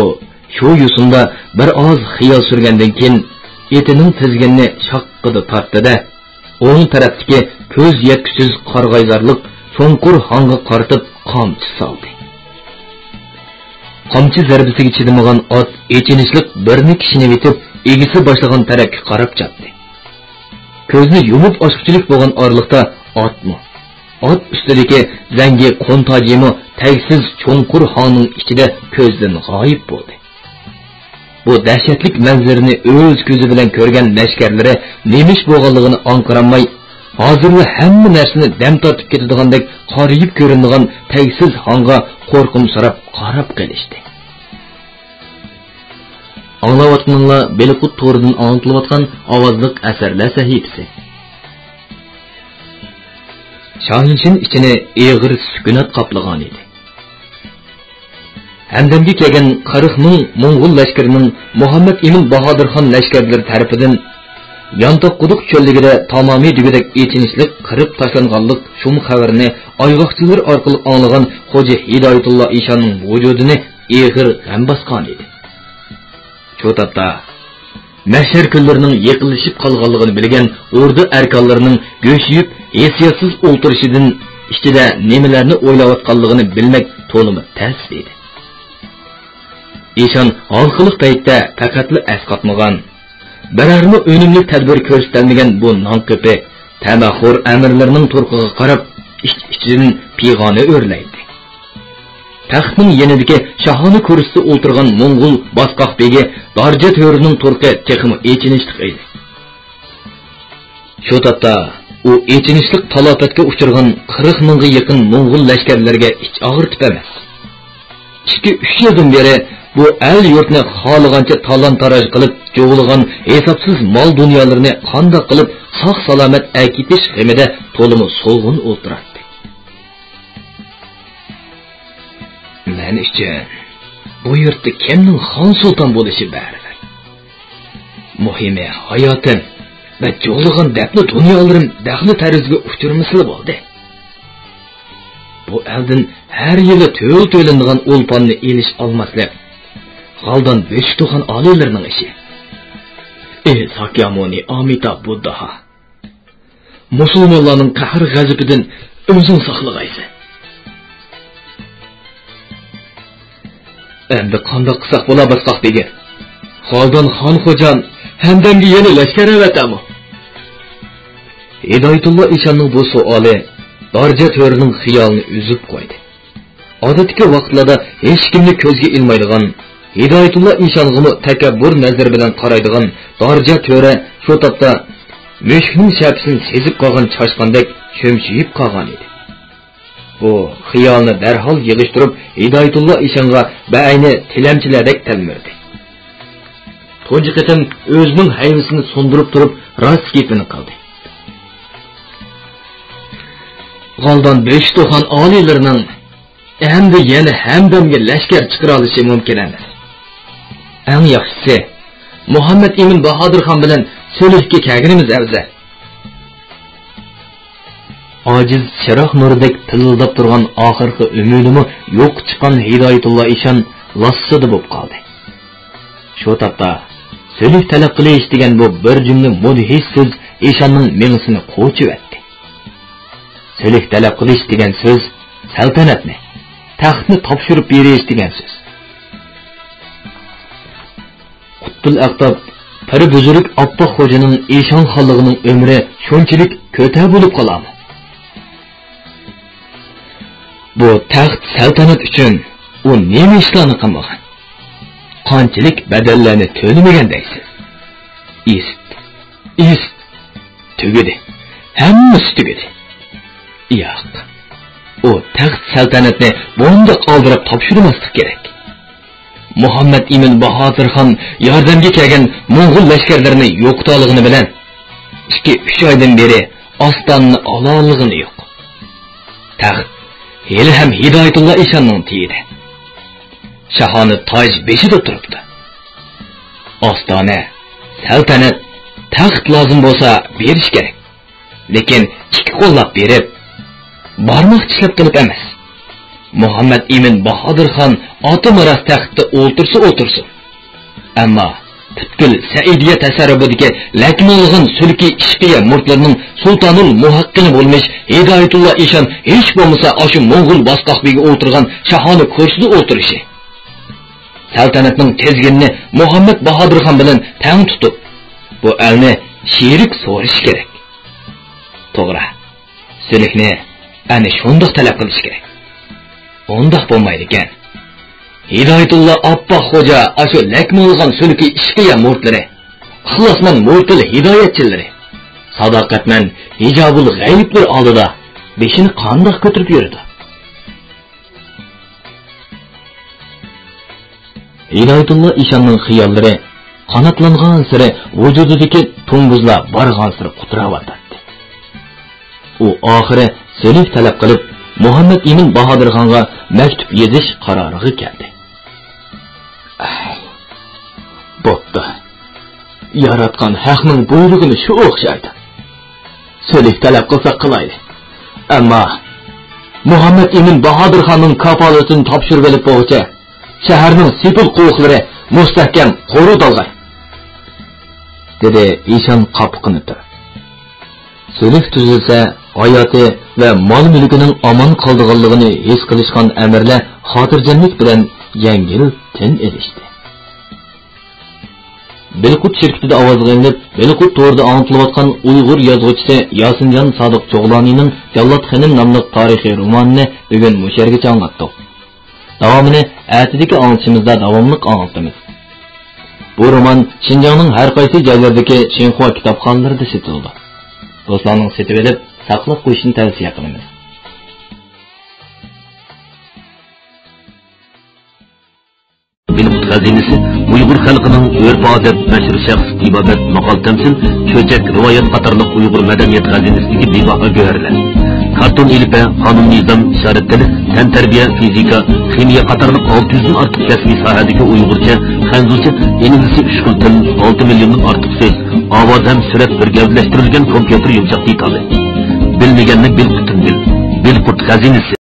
شۇ يوسۇندا بىر ئاز خىيال سۈرگەندىن كېيىن، ئېتىنىڭ تىزگىنىنى شاققىدە تارتتى-دە، ئوڭ تەرەپتىكى كۆز يەتكۈسىز قارىغايلارلىق چوڭقۇر ھاڭغا قارىتىپ قامچا سالدى. قامچى زەربىسىگە چىدىمىغان ئات ئېچىنىشلىق بىرنى كىشنىۋېتىپ، ئىگىسى باشلىغان تەرەپكە قاراپ چاپتى. كۆزنى يۇمۇپ ئاچقۇچىلىك بولغان ئارىلىقتا ئاتمۇ، ئات ئۈستىدىكى زەڭگى قۇنتاجىمۇ تەگسىز چوڭقۇر ھاڭنىڭ ئىچىدە كۆزدىن غايىب بولدى. بۇ دەھشەتلىك مەنزىرىنى ئۆز كۆزى بىلەن كۆرگەن لەشكەرلىرى نېمە ئىش بولغانلىقىنى ئاڭقىرالماي، ھازىرلا ھەممە نەرسىنى دەم تارتىپ كېتىدىغاندەك قارىيىپ كۆرۈنىدىغان تەگسىز ھاڭغا قورقۇمسىراپ قاراپ قېلىشتى. ئاڭلاۋاتقىنىڭلار بېلىققۇت تورىدىن ئاڭلىتىلىۋاتقان ئاۋازلىق ئەسەرلەر سەھىپىسى. شاھىنشىن ئىچىنى ئېغىر سۈكۈنات قاپلىغان ئىدى. ھەمدەمگە كەلگەن قىرىق مىڭ موڭغۇل لەشكىرىنىڭ مۇھەممەد ئىمىن باھادىرخان لەشكەرلىرى تەرىپىدىن يانتاق قۇدۇق چۆللۈكىدە تامامى دېگۈدەك ئېچىنىشلىق قىرىپ تاشلانغانلىق شۇم خەۋىرىنى ئايغاقچىلىرى ئارقىلىق ئاڭلىغان خوجا ھىدايەتۇللا ئىشاننىڭ ۋۇجۇدىنى ئېغىر غەم باسقان ئىدى. شۇ تاپتا مەھشەر كۈنلىرىنىڭ يېقىنلىشىپ قالغانلىقىنى بىلگەن ئوردا ئەركانلىرىنىڭ گۆشىيىپ، ھېسسىياتسىز ئولتۇرۇشىدىن ئىچىدە نېمىلەرنى ئويلاۋاتقانلىقىنى بىلمەك تولىمۇ تەس ئىدى. ئىشان ھالقىلىق پەيتتە پەقەتلا ئەسقاتمىغان، بىرەرمۇ ئۈنۈملۈك تەدبىر كۆرسىتەلمىگەن بۇ نانقېپى تەمەخور ئەمىرلىرىنىڭ تۇرقىغا قاراپ ئىچ-ئىچىدىن پىغانە ئۆرلەيتتى. تەختنىڭ يېنىدىكى شاھانە كۇرسىدا ئولتۇرغان موڭغۇل باسقاق بېگى دارجا تۆرىنىڭ تۇرقى تېخىمۇ ئېچىنىشلىق ئىدى. شۇ تاپتا ئۇ ئېچىنىشلىق تالاپەتكە ئۇچرىغان قىرىق مىڭغا يېقىن موڭغۇل لەشكەرلىرىگە ئىچ ئاغرىتىپ ئەمەس، ئىككى-ئۈچ يىلدىن بېرى بۇ ئەل-يۇرتنى خالىغانچە تالان-تاراج قىلىپ جۇۋلىغان ھېسابسىز مال-دۇنيالىرىنى قانداق قىلىپ ساق-سالامەت ئەكېتىش غېمىدە تولىمۇ سولغۇن ئولتۇراتتى. مەن ئۈچۈن بۇ يۇرتتا كىمنىڭ خان-سۇلتان بولۇشى بەرىبىر. مۇھىمى ھاياتىم ۋە جۇغلىغان دەپنە دۇنيالىرىم دەخلى-تەرۇزگە ئۇچرىمىسىلا بولدى. بۇ ئەلدىن ھەر يىلى تۆل تۆلىنىدىغان ئولپاننى ئېلىش-ئالماسلىق غالدان بۆشۈكتوخان ئالىيلىرىنىڭ ئىشى. ئى ساكيامۇنى ئامىتابھ بۇددا! مۇسۇلمانلارنىڭ قەھر-غەزىپىدىن ئۆزۈڭ ساقلىغايسەن. ئەمدى قانداق قىلساق بولا، باسقاق بېگى؟ خالدان خان خوجام ھەمدەمگە يەنە لەشكەر ئەۋەتەمۇ؟ ھىدايەتۇللا ئىشاننىڭ بۇ سوئالى دارجا تۆرىنىڭ خىيالىنى ئۈزۈپ قويدى. ئادەتتىكى ۋاقىتلاردا ھېچكىمنى كۆزگە ئىلمايدىغان، ھىدايەتۇللا ئىشانغىمۇ تەكەببۇر نەزىرى بىلەن قارايدىغان دارجا تۆرە شۇ تاپتا مۈشۈكنىڭ شەپىسىنى سېزىپ قالغان چاشقاندەك چۆمچىيىپ قالغان ئىدى. ئۇ خىيالىنى دەرھال يىغىشتۇرۇپ، ھىدايەتۇللا ئىشانغا بەئەينى تىلەمچىلەردەك تەلمۈردى. تۇنجى قېتىم ئۆزىنىڭ ھەيۋىسىنى سۇندۇرۇپ تۇرۇپ، راست گېپىنى قىلدى. غالدان بۆشۈكتوخان ئالىيلىرىنىڭ ئەمدى يەنە ھەمدەمگە لەشكەر چىقىرالىشى مۇمكىن ئەمەس. ئەڭ ياخشىسى، مۇھەممەد ئىمىن باھادىرخان بىلەن سۈلھكە كەلگىنىمىز ئەۋزەل. ئاجىز چىراغ نۇرىدەك پىلىلداپ تۇرغان ئاخىرقى ئۈمىدىمۇ يوققا چىققان ھىدايەتۇللا ئىشان لاسسىدە بولۇپ قالدى. شۇ تاپتا سۈلھ تەلەپ قىلىش دېگەن بۇ بىر جۈملە مۇدھىش سۆز ئىشاننىڭ مېڭىسىنى قوچۇۋەتتى. سۈلھ تەلەپ قىلىش دېگەن سۆز سەلتەنەتنى، تەختنى تاپشۇرۇپ بېرىش دېگەن سۆز. قۇتبۇل ئەقتاب، پىر بۈزرۈك ئاپپاق خوجىنىڭ ئىشان خانلىقىنىڭ ئۆمرى شۇنچىلىك كۆتە بولۇپ قالامۇ؟ بۇ تەخت سەلتەنەت ئۈچۈن ئۇ نېمە ئىشلارنى قىلمىغان؟ قانچىلىك بەدەللەرنى تۆلىمىگەن دەيسىز؟ ئىسىت، ئىسىت، تۈگىدى. ھەممىسى تۈگىدى. ياق، ئۇ تەخت سەلتەنەتنى بۇنداق ئالدىراپ تاپشۇرماسلىق كېرەك. مۇھەممەد ئىمىن باھادىرخان ياردەمگە كەلگەن موڭغۇل لەشكەرلىرىنى يوقىتالىغىنى بىلەن، ئىككى-ئۈچ ئايدىن بېرى ئاستانىنى ئالالىغىنى يوق. تەخت ھېلىھەم ھىدايەتۇللا ئىشاننىڭ تېيىدە. شاھانە تاج بېشىدا تۇرۇپتۇ. ئاستانە، سەلتەنەت، تەخت لازىم بولسا بېرىش كېرەك. لېكىن ئىككى قوللاپ بېرىپ، بارماق چىشلەپ قىلىپ ئەمەس. مۇھەممەد ئىمىن باھادىرخان ئاتا مىراس تەختتە ئولتۇرسا ئولتۇرسۇن. ئەمما پۈتكۈل سەئىدىيە تەسەررۇپىدىكى لەكمىڭلىغان سۈلكى ئىشقىيە مۇرتلىرىنىڭ سۇلتانۇل مۇھەققىنى بولمىش ھىدايەتۇللا ئىشان ھېچ بولمىسا ئاشۇ موڭغۇل باسقاق بېگى ئولتۇرغان شاھانە كۇرسىدا ئولتۇرۇشى. سەلتەنەتنىڭ تىزگىنىنى مۇھەممەد باھادىرخان بىلەن تەڭ تۇتۇپ، بۇ ئەلنى شېرىك سورىشى كېرەك. توغرا، سۈلۈكنى ئەنە شۇنداق تەلەپ قىلىشى كېرەك. ئۇنداق بولمايدىكەن. ھىدايەتۇللا ئاپپاق خوجا ئاشۇ لەكمىلىغان سۈلۈكى ئىشقىيە مۇرىتلىرى، ئىخلاسمەن مۇرىتىل ھىدايەتچىلىرى، ساداقەتمەن ھىجابۇل غەيىبلىرى ئالدىدا بېشىنى قانداق كۆتۈرۈپ يۈرىدۇ؟ ھىدايەتۇللا ئىشاننىڭ خىياللىرى قاناتلانغانسېرى ۋۇجۇدىدىكى توڭگۇزلار بارغانسېرى قۇتراۋاتاتتى. ئۇ ئاخىرى سۈلۈك تەلەپ قىلىپ، مۇھەممەد ئىمىن باھادىرخانغا مەكتۇپ يېزىش قارارىغا كەلدى. ئەي، بوپتۇ. ياراتقان ھەقنىڭ بۇيرۇقىنى شۇ ئوخشايدۇ. سۈلۈك تەلەپ قىلساق قىلايلى. ئەمما مۇھەممەد ئىمىن باھادىرخاننىڭ كاپالىتىنى تاپشۇرۇۋېلىپ بولغۇچە، شەھەرنىڭ سېپىل قوۋۇقلىرى مۇستەھكەم قورۇتالغاي، دېدى ئىشان قاپىقىنى تۈرۈپ. سۈلۈك تۈزۈلسە، ھاياتى ۋە مال-مۈلكىنىڭ ئامان قالىدىغانلىقىنى ھېس قىلىشقان ئەمىرلەر خاتىرجەملىك بىلەن يەڭگىل تىن ئېلىشتى. بىلقۇت شىركىتىدە ئاۋازغا ئېلىنىپ، بىلقۇت تورىدا ئاڭلىتىلىۋاتقان ئۇيغۇر يازغۇچىسى ياسىنجان سادىق چوغلانىنىڭ جاللات خېنىم ناملىق تارىخىي رومانىنى بۈگۈن مۇشۇ يەرگىچە ئاڭلاتتۇق. داۋامىنى ئەتىدىكى ئاڭلىتىشىمىزدا داۋاملىق ئاڭلىتىمىز. بۇ رومان شىنجاڭنىڭ ھەر قايسى جايلىرىدىكى شىنخۇا كىتابخانىلىرىدا سېتىلىدۇ. دوستلارنىڭ سېتىۋېلىپ، ساقلاپ قويۇشىنى تەۋسىيە قىلىمىز. بىلقۇت خەزىنىسى ئۇيغۇر خەلقىنىڭ ئۆرپ-ئادەت، مەشھۇر شەخس، تېبابەت، ماقال-تەمسىل، چۆچەك، رىۋايەت قاتارلىق ئۇيغۇر مەدەنىيەت خەزىنىسىدىكى بىباھا گۆھەرلەر. كارتون ئېلىپبە، قانۇن-نىزام، ئىشارەت تىلى، تەنتەربىيە، فىزىكا، خىمىيە قاتارلىق ئالتە يۈزدىن ئارتۇق كەسپىي ساھەدىكى ئۇيغۇرچە، خەنزۇچە، ئىنگلىزچە ئۈچ خىل تىل، ئالتە مىليوندىن ئارتۇق سۆز، ئاۋاز ھەم سۈرەت بىر گەۋدىلەشتۈرۈلگەن كومپيۇتېر يۇمشاق دېتالى. بىلمىگەننى بىلقۇتتىن بىل. بىلقۇت خەزىنىسى.